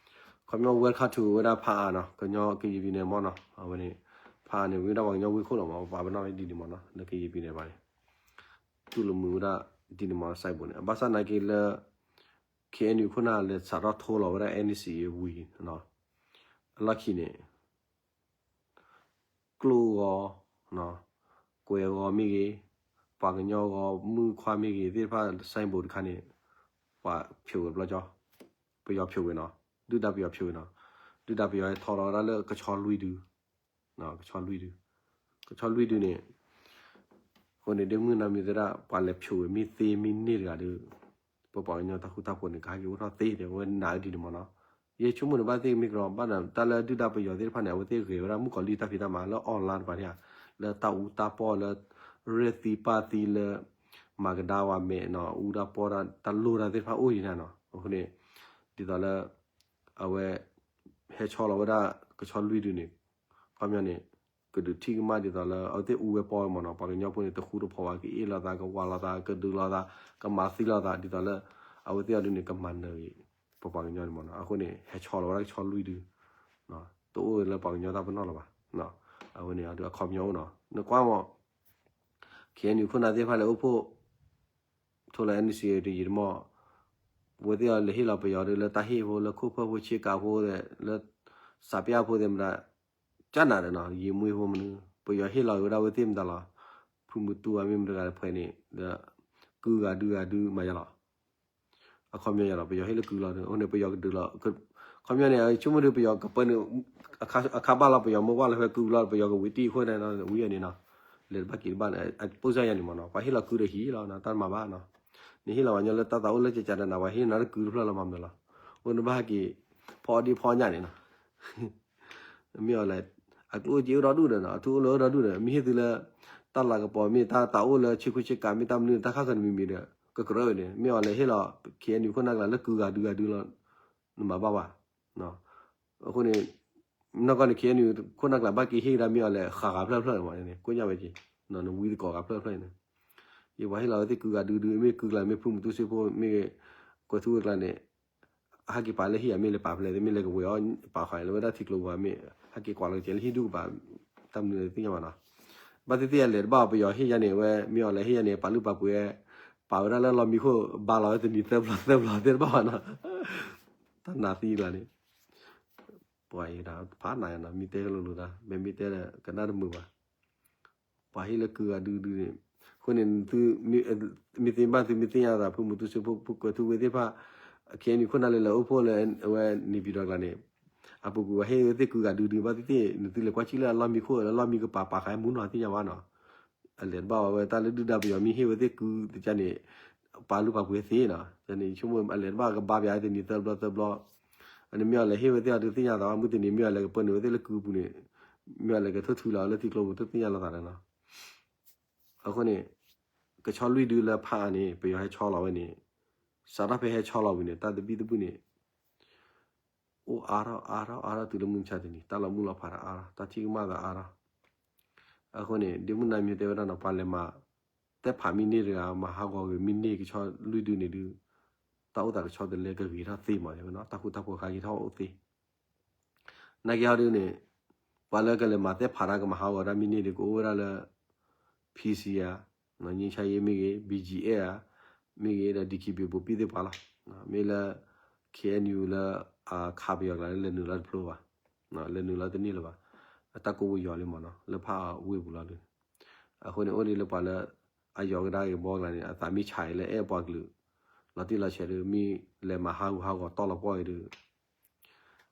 ခီပညီ welcome to ဝဲဒၣ်ဖးအါနီၤ ကညီကယံၤပံၤန့ၣ်မးနီၤ အဝဲန့ၣ် ဖးအါန့ၣ် ဝံၤဒၣ်ပှၤကညီဝ့ၢ်ခိၣ်လီၤမး ပာ်ပနီၣ်ဝဲဒ်န့ၣ်မးနီၤ လၢကယံၤပံၤန့ၣ်ဘၣ်န့ၣ် တူၢ်လိာ်မုာ်ဝဲဒၣ်ဒ်န့ၣ်မး ဆိုင်ဘုတ် န့ၣ် ဘၣ်ဆၣ်နာ်က့လၢ ခ့ၣ်အဲၣ်ယူၣ်ခိၣ်နၢ်လဲၤစးထီၣ်ထိလီၤဝဲဒၣ် NCA ဝံၤ အလီၢ်ခံန့ၣ် ကျိၣ်ဂီၤ ကွဲးဂီၤမ့ၢ်ဂ့ၤ ပှၤကညီဂီၤမုၣ်ခွါမ့ၢ်ဂ့ၤသ့ၣ်တဖၣ် ဆိုင်ဘုတ် တခါန့ၣ် ပှၤဖျိးဝဲဘျီကီ ပယီၤဖျိးဝဲနီၤ ဒုၣ်ဒါပယီၤဖျိးဝဲနီၤ ဒုၣ်ဒါပယီၤဟဲထီလီၤဝဲဒၣ်လၢကဆီလွံၢ်ဒု ကဆီလွံၢ်ဒု ကဆီလွံၢ်ဒုန့ၣ် အဃိန့ၣ် ဒ့မုၣ်နါမံၤတဲဒၣ် ပှၤလဲၤဖျိးဝဲမ့ၢ်သ့မ့ၢ်န့ၢ်တဂၤဒီး ပပှၤကညီတၢ်ဃူတၢ်ဖိးန့ၣ် ကဟဲက့ၤအိၣ်ထီၣ်သ့ဒီး အဝဲနာ်ဒ်န့ၣ်မးနီၤ ယဆိကမိၣ်န့ၣ် ဘၣ်သ့ၣ်မ့ၢ်ကရီ ဘၣ်ဒီးတၢ်လၢဒုၣ်ဒါပယီၤသ့ၣ်တဖၣ်န့ၣ် အဝဲသ့ၣ်ဂဲၤဝဲဒၣ်မုၣ်ကီၤလံၢ်တၢ်ဖံးတၢ်မၤလၢ online တပၤန့ၣ် လၢတၢ်အူတၢ်ပီၢ်လၢ ရဲၣ်သံပာ်သံလၢ မၤကဒါဝဲမဲာ်နီၤ အူတၢ်ပီၢ်တၢ် တၢ်လိၣ်တၢ်သ့ၣ်တဖၣ်အိၣ်ယံၤန့ၣ်နီၤ အဃိန့ၣ် ဒ်သိးလၢ အဝဲ ဟဲဆီလီၤဝဲဒၣ် ကဆီလွံၢ်ဒုန့ၣ် ခီပညီန့ၣ် ကဒုးထံၣ်ကမၣ်ဒ်သိးလၢ အဝဲသ့ၣ်အူဝဲပီၢ်ဝဲမးနီၤ ပှၤကညီဖိန့ၣ် တဃူတဖိးဘၣ် ကအ့ၣ်လိာ်သး ကဝးလိာ်သး ကဒုးလိာ်သး ကမၤသံလိာ်သး ဒ်သိးလၢ အဝဲသ့ၣ်အီၤဒုန့ၣ် ကမၤနၢၤဂ့ၤ ပပှၤကညီန့ၣ်မးနီၤ အဃိန့ၣ် ဟဲဆီလီၤဝဲဒၣ်ကဆီလွံၢ်ဒု တအိၣ်လၢပှၤကညီတၢ်ပနီၣ်လၢၤဘၣ် အဝဲန့ၣ်အဒုးအခီပညီအိၣ်နီၤ နကွၢ်မး ခ့ၣ်အဲၣ်ယူၣ်ခိၣ်နၢ်သ့ၣ်တဖၣ်လဲၤအိၣ်ဖှိၣ် ထိၣ်လၢ NCA တယံာ်တမီၢ် အဝဲသ့ၣ်အီၤလဲၤဟ့ၣ်လီၤပယီၤဒုးလၢတၢ်ဟ့ၣ်ဖိလၢခိၣ်ဖၢၣ်ဖိဆ့ကၤဖိ လၢ စးပျၢ်ဖိသ့ၣ်မတၤ ကနၤဒီးနီၤ ယံာ်မွ့ဖိမနုၤ ပယီၤဟ့ၣ်လီၤဝဲဒၣ်အဝဲသ့ၣ်မတၤလီၤ ဖုမူတူအမ့ၢ်မတၤတဂၤတဖှဲးန့ၣ် ဒီး ကုဂၤဒုဂၤဒုမးယလီၤ အခီပညီယလီၤ ပယီၤဟ့ၣ်လၢကုလီၤ အဃိန့ၣ် ပယီၤကဒုးလီၤ ခီပညီန့ၣ် ဆိကမိၣ်ဒုးပယီၤကပၢနုာ် အခါဘၣ်လီၤ ပယီၤမ့ၢ်ဝၢ်လီၤဖဲကုလီၤ ပယီၤကဝံၤတံၢ်အဃိန့ၣ် ဝံၤအန့ၣ်နီၤ လဲၤတဘၣ်က့ၤတဘၣ်န့ၣ် ပိၢ်စၢ်ယၤန့ၣ်မးနီၤ ပှၤဟ့ၣ်လီၤကုဒီးဟံၣ်လီၤ တၢ်မၤဘၣ်နီၤ နဟ့ၣ်လီၤပှၤကညီလၢတၢ်သးအိၣ်လၢကကးတနၤ ပှၤဟ့ၣ်နၤလၢကုတဖျၢၣ်လီၤမၤမနုၤလီၤ အိၣ်နဘၣ်ဟဲက့ၤ ဖီအီၣ်ဒံၣ်ဖီအီၣ်ညၣ်န့ၣ်နီၤ မ့ၢ်အီၤလဲၣ် အကျိၣ်အိၣ်က့အိၣ်ဒီဒူၣ်ဒီးနီၤ အထူအိၣ်လၢအိၣ်ဒီဒူၣ်ဒီး မ့ၢ်ဟ့ၣ်သုလၢ တၢ်လၤကပီၤမ့ၢ်တၢ်သးအိၣ်လၢဆ့ခိၣ်ဆ့ကၤမ့ၢ်တၢ်မနုၤတၢ်ခါခီန့ၣ်မံၤမံၤဒီး ကကြၢးဝဲန့ၣ် မ့ၢ်အီၤလဲၣ်ဟ့ၣ်လီၤ ခ့ၣ်အဲၣ်ယူၣ်ခိၣ်နၢ်ကျါလၢကုဂၤဒုဂၤဒုလီၤ နမၤဘၣ်ဘၣ် အဃိန့ၣ် နီၢ်ကီၢ်န့ၣ် ခ့ၣ်အဲၣ်ယူၣ်ခိၣ်နၢ်ကျါဘၣ်က့ၤဟ့ၣ်ကဒါမ့ၢ်အီၤလဲၣ် ဃးဂၤဖျၢၣ်ဖျၢၣ်မးန့ၣ် ကိးညါဝဲက့ၤ နဝံသကိးဂၤဖျၢၣ်ဖျၢၣ်န့ၣ် ယပှၤဟ့ၣ်လီၤဝဲသ့ၣ်ကုဂၤဒုဒု မ့ၢ်ကုကျါမ့ၢ်ဖုမူတူစ့ဖိ မ့ၢ်ကွဲးထူဝဲကျါန့ၣ် ဟဲက့ၤပာ်လၢဟံၣ်ဧါ မ့ၢ်လဲၤပာ်ဖဲလဲၣ် မ့ၢ်လဲၤကဝဲၤအီၣ်ပာ်ဃာ်လၢဝဲဒၣ်ထံကျိပူၤဧါ မ့ၢ်ဟဲက့ၤကွၢ်လီၤကဲလၢဟံၣ်ဒူၣ်ကပၤ တၢ်မနုၤသ့ၣ်ညါဘၣ်နီၤ ဘၣ်သ့ၣ်သ့ၣ်အလဲၤတဘၣ်ပယီၤဟ့ၣ်ယါန့ၣ် အဝဲမ့ၢ်အီၤလဲၣ်ဟ့ၣ်ယါန့ၣ် ပာ်လုၢ်ပာ်ပှ့ၤ ပာ်ဝဲဒၣ်လၢလီၢ်မံခိၣ် ဘါလီၤဝဲတနံၤသၢဘျီသၢဘျီသ့ၣ်တဘၣ်ဘၣ်နီၤ တၢ်နးသံကျါန့ၣ် ပှၤအံၤဒၣ်ဖးနးယါနီၤ မ့ၢ်တဲကလိၤလိၤတၢ် မ့မ့ၢ်တဲဒီးကနၣ်တမုာ်ဘၣ် ပှၤဟ့ၣ်လၢကုဂၤဒုဒုန့ၣ် အဃိန့ၣ် မ့ၢ်သ့ဘၣ်သုမ့ၢ်သ့ၣ်ညါသး ဖုမူတူစ့ဖိ ဖုကွဲးထူဝ့သ့ၣ်တဖၣ် ခ့ၣ်အဲၣ်ယူၣ်ခိၣ်နၢ်လၢလဲၤအိၣ်ဖှိၣ်လၢအဝဲန့ၣ်ပၠံၤတီၤကျါန့ၣ် အပူၤကွံာ်ပှၤဟ့ၣ်ဝဲသ့ၣ်ကုဂၤဒုဒု ဘၣ်သ့ၣ်သ့ၣ် နသုလဲၤကွၢ်ကံၣ်လၢအလီၢ်မံခိၣ် လၢလီၢ်မံကပၤပာ်ဃာ်မူနီၤသ့ၣ်ညါဘၣ်နီၤ အလဲၤတဘၣ်ဝဲတၢ်လၢဒုၣ်ဒါပယီၤမ့ၢ်ဟ့ၣ်ဝဲသ့ၣ်ကုတကါန့ၣ် ပာ်လုၢ်ပာ်ပှ့ၤသ့နီၤ န့ၣ်ဆိကမိၣ်အလဲၤတဘၣ်ကဘါပှၤတနံၤသၢဘျီသၢဘျီ န့ၣ်မ့ၢ်အီၤလဲၤဟ့ၣ်ဝဲသ့ၣ်အီၤဒုးသ့ၣ်ညါသး မုၢ်တနံၤမ့ၢ်အီၤလဲၤကပၢနုာ်ဝဲသ့ၣ်လၢကုပူၤန့ၣ် မ့ၢ်အီၤလဲၤကထိၣ်ထုလီၤလၢထံကျိပူၤတသ့ၣ်ညါလိာ်သးဒီးနီၤ အဃိန့ၣ် ကဆီလွံၢ်ဒုလၢဖးအါန့ၣ် ပယီၤဟဲဆီလီၤဝဲန့ၣ် စးထီၣ်ဖဲဟဲဆီလီၤဝံၤန့ၣ် တၢ်သဘံၣ်သဘုၣ်န့ၣ် အိၣ်အါထီၣ်အါထီၣ်အါထီၣ်တုၤလၢမုၢ်မဆါတနံၤ တၢ်လီၤမုၢ်လီၤဖးဒီးအါထီၣ် တၢ်ထံၣ်ကမၣ်သးအါထီၣ် အဃိန့ၣ် ဒ့မုၣ်နါမံၤတဲဝဲဒၣ်နီၤ ပှၤလဲၤမၤသဲဖးမ့ၢ်န့ၢ်တဂၤ မၤဟးဂီၤဂ့ၤမ့ၢ်န့ၢ်ကဆီလွံၢ်ဒုန့ၣ်ဒုး တၢ်အိၣ်သးကဆီတလဲကဂ့ၤထီၣ်သ့မး တဲဝဲနီၤ တၢ်ဃူတၢ်ဖိးခါက့ၤထီၣ်အိၣ်သ့ နာ်က့ဟီဒုန့ၣ် ပှၤလၢကလဲၤမၤသဲဖးတၢ်ကမၤဟးဂီၤတၢ်မ့ၢ်န့ၢ်ဒုး ကအိၣ်ဝဲဒၣ်လၢ ဖံစံဧါ, ငြိမ်းချမ်းရေး မ့ၢ်ဂ့ၤ, ဘီကၠံအဲၣ်ဧါ, မ့ၢ်ဂ့ၤဒီး ဒံခံဘ့ၣ်ဘိပံၣ်သ့ၣ်ပှၤလီၤ. မ့ၢ်လၢ ခ့ၣ်အဲၣ်ယူၣ် လၢအခးပယီၤကျါ လဲၤနုာ်လီၤတဖျိဘၣ်, လဲၤနုာ်လီၤတန့ၢ်လၢၤဘၣ်. အတၢ်ကိးဝဲယီၤလံမ့ၢ်နီၤ လၢဖးအဝ့ၢ်ပူၤလီၤဒုး. အဃိန့ၣ် အိၣ်ဒ်လၢပှၤလၢ အယီၤကဒါက့ၤဘီကလါန့ၣ် အသးမ့ၢ်ဆါအံၤလၢအဲၣ်ပှၤကလုာ် လီၤတံၢ်လီၤဆဲးဒုး မ့ၢ်လဲၤမၤဟးဂူာ်ဟးဂီၤတီၢ်လီၤပှီၢ်အံၤဒုး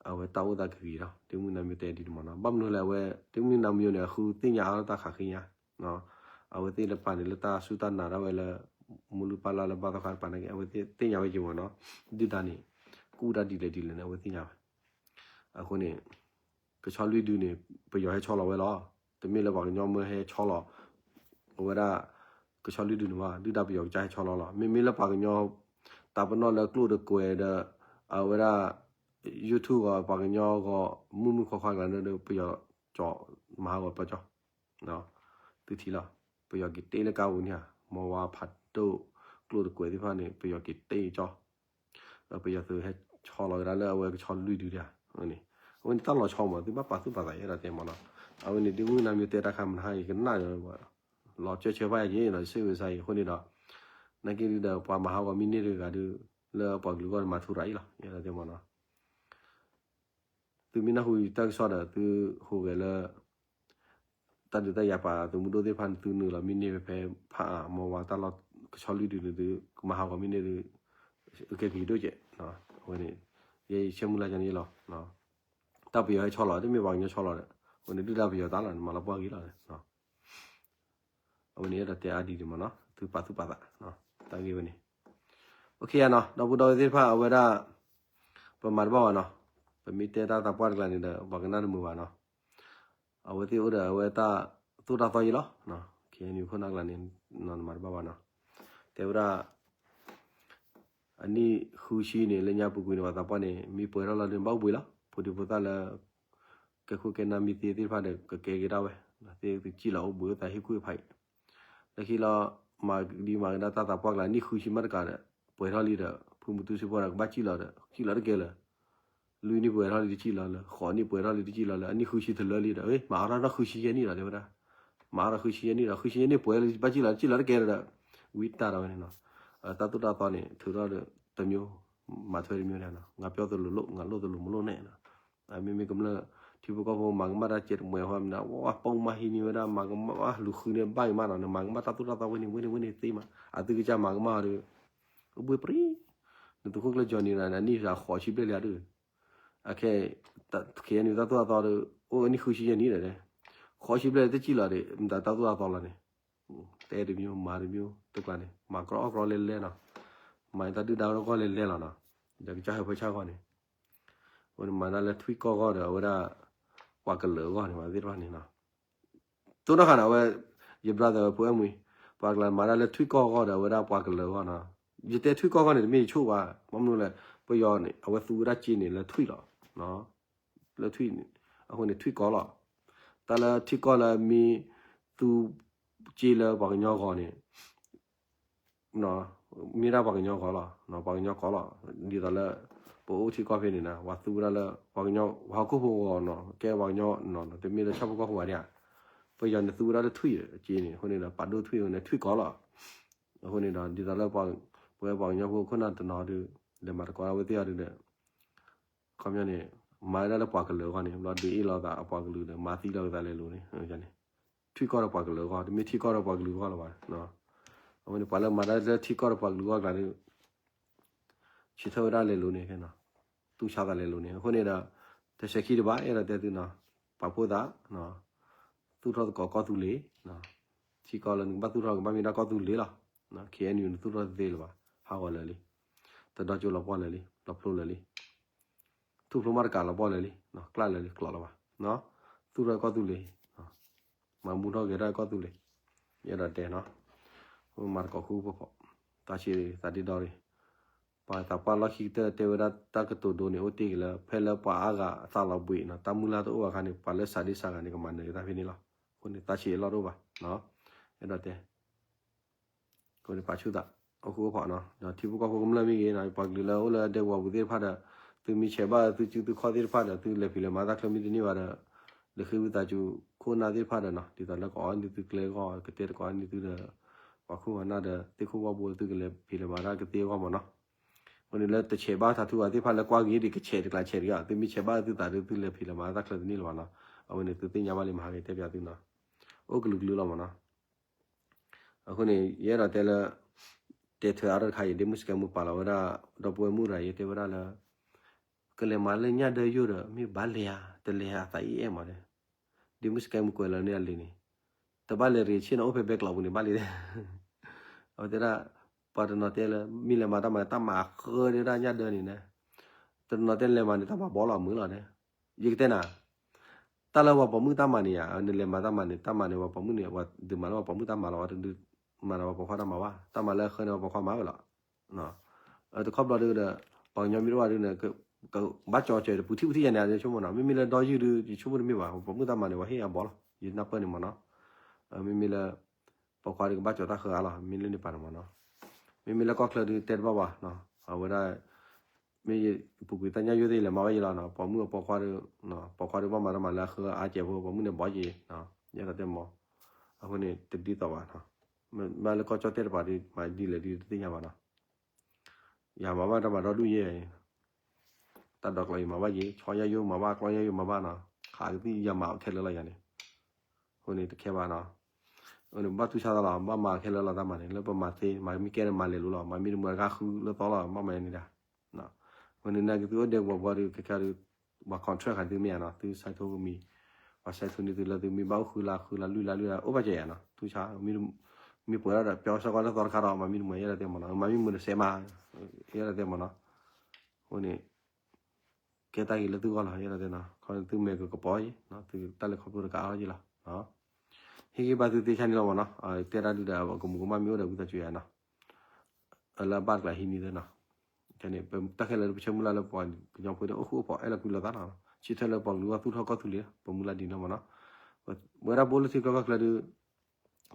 အဝဲတၢ်အိၣ်သးကဂ့ၤလီၤ. တမုၢ်နၤမံၤတဲဒ်န့ၣ်မ့ၢ်နီၤ ဘၣ်မနုၤလဲၣ်အဝဲ တမုၢ်နၤမံၤန့ၣ် အဃုသ့ၣ်ညါအါလၢတၢ်ခးဃ့ညါ အဝဲသ့ၣ်တပၤန့ၣ်လၢတၢ်စူၢ်တၢ်နာ်ဒၣ်ဝဲလၢ မုၢ်လုၢ်ပၢ်လၢ်လၢဘၣ်သီခါတပၤန့ၣ် အဝဲသ့ၣ်ညါဝဲက့ၤမ့ၢ်နီၤ ဒုၣ်ဒါန့ၣ် ကူၣ်တၢ်ဒ်လဲၣ်ဒ်လဲၣ်န့ၣ် အဝဲသ့ၣ်ညါဝဲ. အဃိန့ၣ် ကဆီလွံၢ်ဒုန့ၣ် ပယီၤဟဲဆီလီၤဝဲလီၤ. တမ့ၢ်လၢပှၤကညီမ့ၢ်ဟဲဆီလီၤ အဝဲဒၣ် ကဆီလွံၢ်ဒုန့ၣ်ဘၣ် ဒုၣ်ဒါပယီၤကစၢ်ဟဲဆီလီၤလီၤ. မ့မ့ၢ်လၢပှၤကညီ တၢ်ပနီၣ်လၢကျိၣ်တကွဲးဒီး အဝဲဒၣ် YouTube ဂီၤ ပှၤကညီဂီၤ မုၢ်မုၢ်ခွါခွါကျါန့ၣ်ဒီး ပယီၤကၠီမၤဟးဂီၤပၢကၠီ သုထံၣ်လီၤ. ပယီၤက့ၤတ့လၢကါပူၤန့ၣ်ဧါ မီဝါဖးဒိၣ် ကျိၣ်တကွဲးသ့ၣ်တဖၣ်န့ၣ် ပယီၤက့ၤတ့ကၠီ ပယီၤသုးဟဲဆီလီၤကဒါလၢအဝဲကဆီလွံၢ်ဒုဒၣ်န့ၣ်. အဝဲန့ၣ်တၢ်လီၤဆီမး သုဘၣ်ပာ်သူၣ်ပာ်သးယဲဒၣ်တဲမ့ၢ်နီၤ. အဝဲန့ၣ်ဒုမုၢ်နၤမံၤတဲတၢ်ခါမနုၤဟါအံၤကနၣ် လီၤကၢဆၢဘၣ်ယဲနီၤ စ့ဝဲစါအံၤ အဃိန့ၣ်ဒီး နာ်က့ဒုဒီး ပှၤမၤဟးဂီၤမ့ၢ်န့ၢ်တဂၤဒု လၢပှၤကလုာ်ဂီၢ်န့ၣ်မၤထူရၤအံၤလီၤ ယဲဒၣ်တဲမ့ၢ်နီၤ. သုမ့ၢ်နၢ်ဟူတၢ်ကစီၣ်ဒီး သုဟူးဂဲၤလၢ တၢ်ဒုးတၢ်ယၤပာ်သုးမုၢ်ဒိၣ်သ့ၣ်တဖၣ်န့ၣ် သုနုာ်လီၤမ့ၢ်န့ၢ်ဖဲဖးအါ မီဝါတၢ်လီၢ်ကဆီလွံၢ်ဒုန့ၣ်သု ကမၤဟးဂီၤမ့ၢ်န့ၢ်သု ကဲက့ၤဒိၣ်ကဲး. အဝဲန့ၣ် ယဲယဆၢမုၢ်လၢ်ကန့ၣ်လီၤ. တၢ်ပယီၤဟဲဆီလီၤ တမ့ၢ်ပှၤကညီဆီလီၤဒီး အဝဲန့ၣ်ဒုၣ်ဒါပယီၤတၢ်လီၤန့ၣ် မၤလီၤပှီၢ်ဂ့ၤလီၤ. အဝဲန့ၣ်အဲၣ်ဒိးတဲအါဒ်န့ၣ်မ့ၢ်နီၤ သုပာ်သူၣ်ပာ်သး တၢ်ဂ့ၢ်ဝဲန့ၣ် အိၣ်ခ့ယါနီၤ ဒီပုၢ်ဒီဝဲၢ်သ့ၣ်တဖၣ် အဝဲဒၣ် ပမၤတဘၣ်ဘၣ်နီၤ ပမ့ၢ်တဲတၢ်သးပှၢ်တကျါန့ၣ်ဒီး ပှၤကနၣ်တမုာ်ဘၣ်နီၤ အဝဲသ့ၣ်အိၣ်ဒီးအဝဲတၢ်သိၣ်တၢ်သီယံၤလီၤ. ခဲအံၤန့ၣ်ခိၣ်နၢ်ကျါန့ၣ် နမၤတဘၣ်ဘၣ်နီၤ တဲဝဲဒၣ် အနံၣ်ဃုဆံန့ၣ် လၢညါပူၤကွံာ်န့ၣ် ပှၤသးပှၢ်န့ၣ် မ့ၢ်ပှဲၤထီၣ်လီၤဒုး ဘၣ်အိၣ်ဘှံးလီၤ ဖိဒံဖိသၣ်လၢ ကဲခိၣ်ကဲနၢ်မ့ၢ်သ့သ့ၣ်တဖၣ်ဒီး ကကဲက့ၤဒၣ်ဝဲ သ့ၣ်သုစံၣ်လီၤအိၣ်ဘှံးအိၣ်သးဟ့ၣ်ကူၣ်ဖးအံၤ လၢခံလီၤ မၤဒံးမၤကဒါတၢ်သးပှၢ်ကျါ နံၣ်ဃုဆံမးတကးဒီး ပှဲၤထီၣ်လံဒီး ဖုမူတူစ့ဖိဒီး ကဘၣ်စံၣ်လီၤတကဲလၢၤ လွံၢ်နံၣ်ပှဲၤထီၣ်လံတစံၣ်လီၤလၢၤ ဃိးနံၣ်ပှဲၤထီၣ်လံတစံၣ်လီၤလၢၤ အနံၣ်ဃုဆံတလၢလံဒီး မၤအါထီၣ်နီၢ်ဃုဆံယဲၢ်နံၣ်လီၤ တဲဝဲဒၣ် မၤအါထီၣ်ဃုဆံယဲၢ်နံၣ်ဒီး ဃုဆံယဲၢ်နံၣ်ပှဲၤလံ ဘၣ်စံၣ်လီၤတစံၣ်လီၤတကဲလၢၤဒီး ဝံတၢ်ဒီးဝဲန့ၣ်နီၤ တၢ်သိၣ်တၢ်သီန့ၣ် ထုးထီၣ်ဒီးတမျိုး မၤထွဲတမျိုးန့ၣ်နီၤ ငါပြောသလိုလုပ် ငါလုပ်သလိုမလုပ်နဲ့ မ့မ့ၢ်ကမျၢၢ် ထံဖိကီၢ်ဖိမၤကမၣ်တၢ်စဲးတမှဲၤဃီမ့ၢ်နီၤ ဝဲပိာ်မၢ်ဟံးန့ၢ်ဝဲဒၣ် မၤကမၣ်လူၤဃုန့ၢ်ဘၣ်အံၤမးနီၤ နမၤကမၣ်တၢ်သိၣ်တၢ်သီဝဲန့ၣ် ဝဲန့ၣ် ဝဲန့ၣ်သ့မး အသုကစၢ်မၤကမၣ်အီၤဒီး အိၣ်ဘှံးပြံ နသုးခိၣ်ကျၢၢ်ကၠီၤန့ၣ် အနံၣ်ဃိးဆံဘျဲၣ်လံဒီး အခဲ ခဲအံၤန့ၣ်တၢ်သိၣ်တၢ်သီဒီး အိၣ်အနံၣ်ဃုဆံယဲၢ်နံၣ်ဒီး ဃိးဆံဘျဲၣ်တစံၣ်လီၤဒီး မတၤတၢ်သိၣ်တၢ်သီလီၤန့ၣ် တဲတမျိုး မၤတမျိုး တကျါန့ၣ် မၤကြီအီၣ်ကြီလဲၤလဲၤနီၤ မၤတၢ်ဒုၣ်ဒါဂီၢ်လဲၤလဲၤလီၤနီၤ ဒီးကစၢ်ဟၢဖၢဆၣ်ဂီၢ်န့ၣ် အဝဲန့ၣ်မၤတၢ်လၢထွံၣ်ကီၢ်ဂီၢ်ဒီး အဝဲဒၣ် ပှၤကလၢၤအဂီၢ်န့ၣ် မၤသ့ၣ်တဖၣ်န့ၣ်နီၤ တိၢ်နီၣ်ဃာ်န့ၣ် အဝဲ ယ brother ဖိအဲၣ်မူ ပှၤကလၢၤမၤတၢ်လၢထွံၣ်ကီၢ်ဂီၢ်ဒီး အဝဲဒၣ်ပှၤကလၢၤအဂီၢ်နီၤ ယတဲထွံၣ်ကီၢ်ဂီၢ်န့ၣ် တမ့ၢ်ယဆိၣ်ဘၣ် ဘၣ်မနုၤလဲၣ် ပယီၤန့ၣ် အဝဲသူဝဲဒၣ်စ့န့ၣ် လၢထွံၣ်လီၤ လၢထွံၣ်န့ၣ် အဃိန့ၣ် ထွံၣ်ကီၢ်လီၤ တၢ်လၢထံကီၢ်လၢမ့ၢ်သူ စ့လၢပှၤကညီဂီၢ်န့ၣ် မ့ၢ်ဒၣ်ပှၤကညီဂီၢ်လီၤ ပှၤကညီကီၢ်လီၤ ဒ်သိးလၢ ပအိၣ်ထံကီၢ်ဖဲန့ၣ်နီၤ ပှၤသူဝဲဒၣ်လၢ ပှၤကညီ ပှၤဟီၣ်ခိၣ်ဖိဂီၢ်နီၤ ကဲပှၤကညီနီၤ တမ့ၢ်လၢဆၣ်ဖိကီၢ်ဖိဘၣ်န့ၣ်ဧါ ပယီၤန့ၣ်သူဝဲဒၣ်လၢထွံၣ်စ့န့ၣ် အဃိန့ၣ်ဒီး ပာ်ဒိၣ်ထွံၣ်အဃိန့ၣ် ထွံၣ်ကီၢ်လီၤ အဃိန့ၣ်ဒီး ဒ်သိးလၢ ပဝဲပှၤကညီဖိခိၣ်နၢ်တနီၤဒီး လဲၤမၤသကိးဝဲသ့ၣ်အီၤဒီး ခီပညီန့ၣ် မၤဝဲဒၣ်လၢပှၤကလုာ်အဂီၢ်န့ၣ် ဘျီဒုးအ့ၣ်လိာ်သးအပှၤကလုာ်ဒီး မၤသံလိာ်သးလဲၤလိၤန့ၣ် ထွံၣ်ကီၢ်ဒီးပှၤကလုာ်အဂီၢ် တမ့ၢ်ထံကီၢ်ဒီးပှၤကလုာ်အဂီၢ်လၢၤဘၣ်. အဝဲန့ၣ် ပှၤလၢမၤတၢ်လၢထံကီၢ်ဒီးပှၤကလုာ်အဂီၢ်ကျါဒီး ဆၢထၢၣ်ဝဲဒၣ်လဲၤလိၤန့ၣ် သူၣ်ဆါသးလဲၤလိၤန့ၣ် အဃိန့ၣ်ဒီး တဆဲးခံတဘၣ် အဲၣ်ဒိးတဲသုနီၤ ပာ်ဖှိၣ်သး သူၣ်ထီၣ်သကိးကီၢ်သူလ့ၤ ထံကီၢ်လၢနကဘၣ်သူၣ်ထီၣ်ကဘၣ်မ့ၢ်ဒၣ်ကီၢ်သူလ့ၤလီၤ. ခဲအံၤနသူၣ်ထီၣ်သ့လၢၤဘၣ် ဟးဂီၤလၢာ်လံ တဒီကၠိလီၤပှီၢ်လၢာ်လံ လီၤဖျိလၢာ်လံ ထူၣ်ဖျိမးတကးလီၤပှီၢ်လၢာ်လံ ကျၢ်လၢာ်လံ ကျိးလီၤဘၣ် သူၣ်ထီၣ်ကီၢ်သူလ့ၤ မၤမူထီၣ်ဂဲၤထီၣ်ကီၢ်သူလ့ၤ ယအဲၣ်ဒိးတဲနီၤ မၤသကိးဃူဖိးဖိး တၢ်ဆံးသးဒ့ဒီရံ ပှၤသးပှၢ်လီၢ်ခံကတၢၢ်တဲဝဲဒၣ်တၢ်ကတိၤဒိန့ၣ် အိၣ်တ့ၢ်က့ၤလၢ ဖဲလၢပှၤအါဂၤအသးလီၤဘှံးနီၤ တၢ်မုၢ်လၢ်တအိၣ်အခါန့ၣ် ပှၤလၢစးဒ့စးဂၤန့ၣ် ကမၤနၢၤက့ၤတၢ်ဖဲန့ၣ်လီၤ. အဃိန့ၣ် တၢ်ဆံးအလီၢ်တအိၣ်ဘၣ် အဲၣ်ဒိးတဲ အဃိန့ၣ် ပာ်ဆူၣ်သး အိၣ်ဃူအိၣ်ဖိးနီၤ ဒီးထံဖိကီၢ်ဖိကမျၢၢ်မ့ၢ်ဂ့ၤနီၤ ပှၤကလုာ်လၢအိၣ်လၢဒဲကဝီၤပူၤသ့ၣ်တဖၣ်ဒီး သုမ့ၢ်ဆဲးဘၣ်သုစုသုခီၣ်သ့ၣ်တဖၣ်ဒီး သုလဲၤဖံးလဲၤမၤတၢ်ချၢမ့ၢ်တန့ၢ်ဘၣ်ဒီး လဲၤဃ့ဝံသးစူၤခိၣ်နၢ်သ့ၣ်တဖၣ်ဒီးနီၤ ဒ်သိးလၢကအီၣ်န့ၢ်သုကျဲဂီၢ် ကတဲတကအီၣ်န့ၢ်သုဒီး ပှၤခိၣ်ပှၤနၢ်ဒီး သ့ၣ်ခိၣ်ဝၣ်ဘိ သုကလဲၤဖံးလဲၤမၤတၢ်ကသ့အဂီၢ်မ့ၢ်နီၤ အဃိန့ၣ်လၢတဆဲးဘၣ်ထးထူအသ့ၣ်တဖၣ်လၢကွၢ်ဂ့ၤဒံး ကဆဲးတကျးဆဲးတဂ့ၤ သုမ့ၢ်ဆဲးဘၣ်သုသးဒီး သုလဲၤဖံးလဲၤမၤတၢ်ချၢတန့ၢ်လၢၤဘၣ်နီၤ. အဝဲန့ၣ်သုသ့ၣ်ညါဘၣ်လံမဟါဂ့ၤတဲပၠးသုနီၤ, အိၣ်ကလုာ်ကလုာ်လီၤမးနီၤ. အဃိန့ၣ် ယအဲၣ်ဒိးတဲလၢ တဲထွဲအါထီၣ်တခါအံၤ ဒ့မုၣ်စကဲမုၣ်ပာ်လီၤဝဲဒၣ် ဒီပုၢ်ဝဲၢ်မုၣ်တဂၤအံၤ တဲဝဲဒၣ်လၢ ကလဲၤမၤလၢညၣ်ဒၢယိၣ်ဒီး မ့ၢ်ဘၣ်လဲၤဧါ, တလဲၤဧါ အသးအံၤအဲၣ်မးဒီး ဒ့မုၣ်စကဲမုၣ်ကွဲးလၢန့ၣ်အလံာ်န့ၣ်, တဘၣ်လဲၤရ့ၤဆ့ၣ်နီၤ အိၣ်ဖဲဘဲကျိးပူၤန့ၣ် ဘၣ်လံတဲ, အဝဲတဲဒၣ် ပှၤတနီၤတဲလၢ မ့ၢ်လဲၤမၤတၢ်မၤန့ၣ် တၢ်မၤဃၢဒၣ်ညၣ်ဒၢန့ၣ်, တနီၤတဲလဲၤမၤန့ၣ် တၢ်မၤဘီလီၤမုာ်လီၤတဲ, ယကတဲနၤ တၢ်လၢပှၤပိာ်မုၣ်တၢ်မၤန့ၣ်ဧါ, နလဲၤမၤတၢ်မၤန့ၣ် တၢ်မၤန့ၣ် ပှၤပိာ်မုၣ်န့ၣ် ပှၤဒုးမၤလၢပှၤပိာ်မုၣ်တၢ်မၤလီၤ, ပှၤတဒုးမၤဒီးပှၤပိာ်ခွါတၢ်မၤဘၣ်, တၢ်မၤလၢအဃၢန့ၣ် ပှၤပိာ်ခွါမၤဝဲလီၤ. တခီဘျီဒုးဒီး ပှၤကညီမ့ၢ်တအိၣ်ဘၣ်ဒုးန့ၣ် ကဘၣ်ကၠီကၢၤဒီး ပူၤထံၣ်ပူၤထံၣ်ယၤန့ၣ် ယဆိကမိၣ်နီၤ, မ့မ့ၢ်လၢဒီယုၢ်ဒုး ယဆိကမိၣ်တမ့ၢ်ဘၣ်, ပှၤပိာ်မုၣ်တၢ်မၤန့ၣ် ပှၤဟ့ၣ်အဘီလီၤ, ယနၢ်ပၢၢ်န့ၣ်မးနီၤ, မ့မ့ၢ်လၢ ပိာ်ခွါဒုးကဘၣ်ကၠီတၢ်ဃၢအါလီၤ, မ့ၢ်လၢန့ၣ်ပာ်န့ၣ်မးနီၤ, မ့မ့ၢ်လၢကီၢ်ချၢဒုးတဲတဘၣ်ဘၣ်, အဝဲဒၣ် မ့ၢ်ပူၤကွံာ်တၢ်ညၣ်ယိၣ်သ့ၣ်လဲၤမၤဝဲယံၤလီၤ, ပိာ်မုၣ်အပိာ်ခွါဒုး ပိာ်ခွါဒုးဘၣ်မၤတၢ်မၤလၢအဃၢအါကဲးဖိ ပိာ်မုၣ်န့ၣ်ဘီက့ၤ, ယအဲၣ်ဒိးတဲမး, အဃိန့ၣ် တဒ်သိးဘၣ်နီၤ, မ့ၢ်လၢကီၢ်ကၠီၣ်တဲၣ်တပၤဒုး မၤဒ်လဲၣ်ဒုးတသ့ၣ်ညါဘၣ်နီၤ, ယၤမၤဘၣ်တၢ်မၤဒီဒူၣ်ယဲၢ် တၢ်ဒိးကျီယမၤဘၣ်က့ၤ, ဆီညၣ်ယိၣ်မၤဘၣ်, ကျီညၣ်ယိၣ်မၤဘၣ်နီၤ, ခးကသံၣ်ယၤမၤခဲလၢာ်လီၤယၤန့ၣ်, အဃိန့ၣ်တခဲဘၣ်နီၤ, ဘၣ်တူၢ်ဆါသးလီၤ, ဘၣ်မၤခဲလၢာ်လီၤတၢ်မၤန့ၣ်, လၢပမၤသ့ မၤမ့ၢ်ကဲန့ၣ်မၤလဲၤလိၤလီၤ, မၤမ့ၢ်တမုာ်တခါဃုလၢသီလီၤ, ဘၣ်မၤန့ၣ်ဒၣ်, အဃိန့ၣ်နာ်က့ၤသုအိၣ်ဒဲကဝီၤပှၤဒုး ခဲခဲဒုး ပှၤ contract ဃာ်သုမ့ၢ်ဧါနီၤ, သုဆဲးထိကမံၤ, ပှၤဆဲးထိန့ၢ်သုလၢသုမ့ၢ်ဘၣ်အိၣ်ဃုလါ ဃုလါလွံၢ်လါလွံၢ်လါ အိၣ်ဘၣ်ကဲယၤနီၤ, တူၢ်ဆါ မ့ၢ်ပှဲၤဒၣ်ဒီး ပျီဆၢကီးလၢသီတခါဒီး မၤမ့ၢ်တမုာ် ယအဲၣ်ဒိးတဲမးနီၤ, မၤမ့ၢ်မုာ်တစဲးမး, ယအဲၣ်ဒိးတဲမးနီၤ, အဃိန့ၣ် ကဲတၢ်ဂ့ၤလၢသုဂီၢ်လီၤ, ယအဲၣ်ဒိးတဲနီၤ, ခီသုမဲာ်ကကပီၤအံၤ, သုတၢ်လဲၤခီဖျိတကအါထီၣ်ယံၤလီၤ, ဟ့ၣ်ဂံၢ်ဘါသုသ့ဆါန့ၣ်လီၤမးနီၤ, တဲတၢ်ဒုးဒီး ကမူးကမၣ်မ့ၢ်အိၣ်ဒီးဝံသးစူၤယၤနီၤ, လၢအဘၣ်တကျါဟံးန့ၢ်သ့နီၤ, တၢ်ခဲလၢာ်လၢပဆၢမုၢ်လၢ်လၢပှၤကညီဖိဒီး အိၣ်ဃူအိၣ်ဖိး အဲၣ်လီၤကွံလိာ်သးနီၤ, ဆၢထၢၣ်လၢပှၤကလုာ်ဂီၢ်သူၣ်ထီၣ်ကီၢ်သူလ့ၤ ပမူလၢဒ်န့ၣ်မးနီၤ, ပဝဲဒၣ်ပအိၣ်လၢထံချၢကီၢ်ချၢဒုး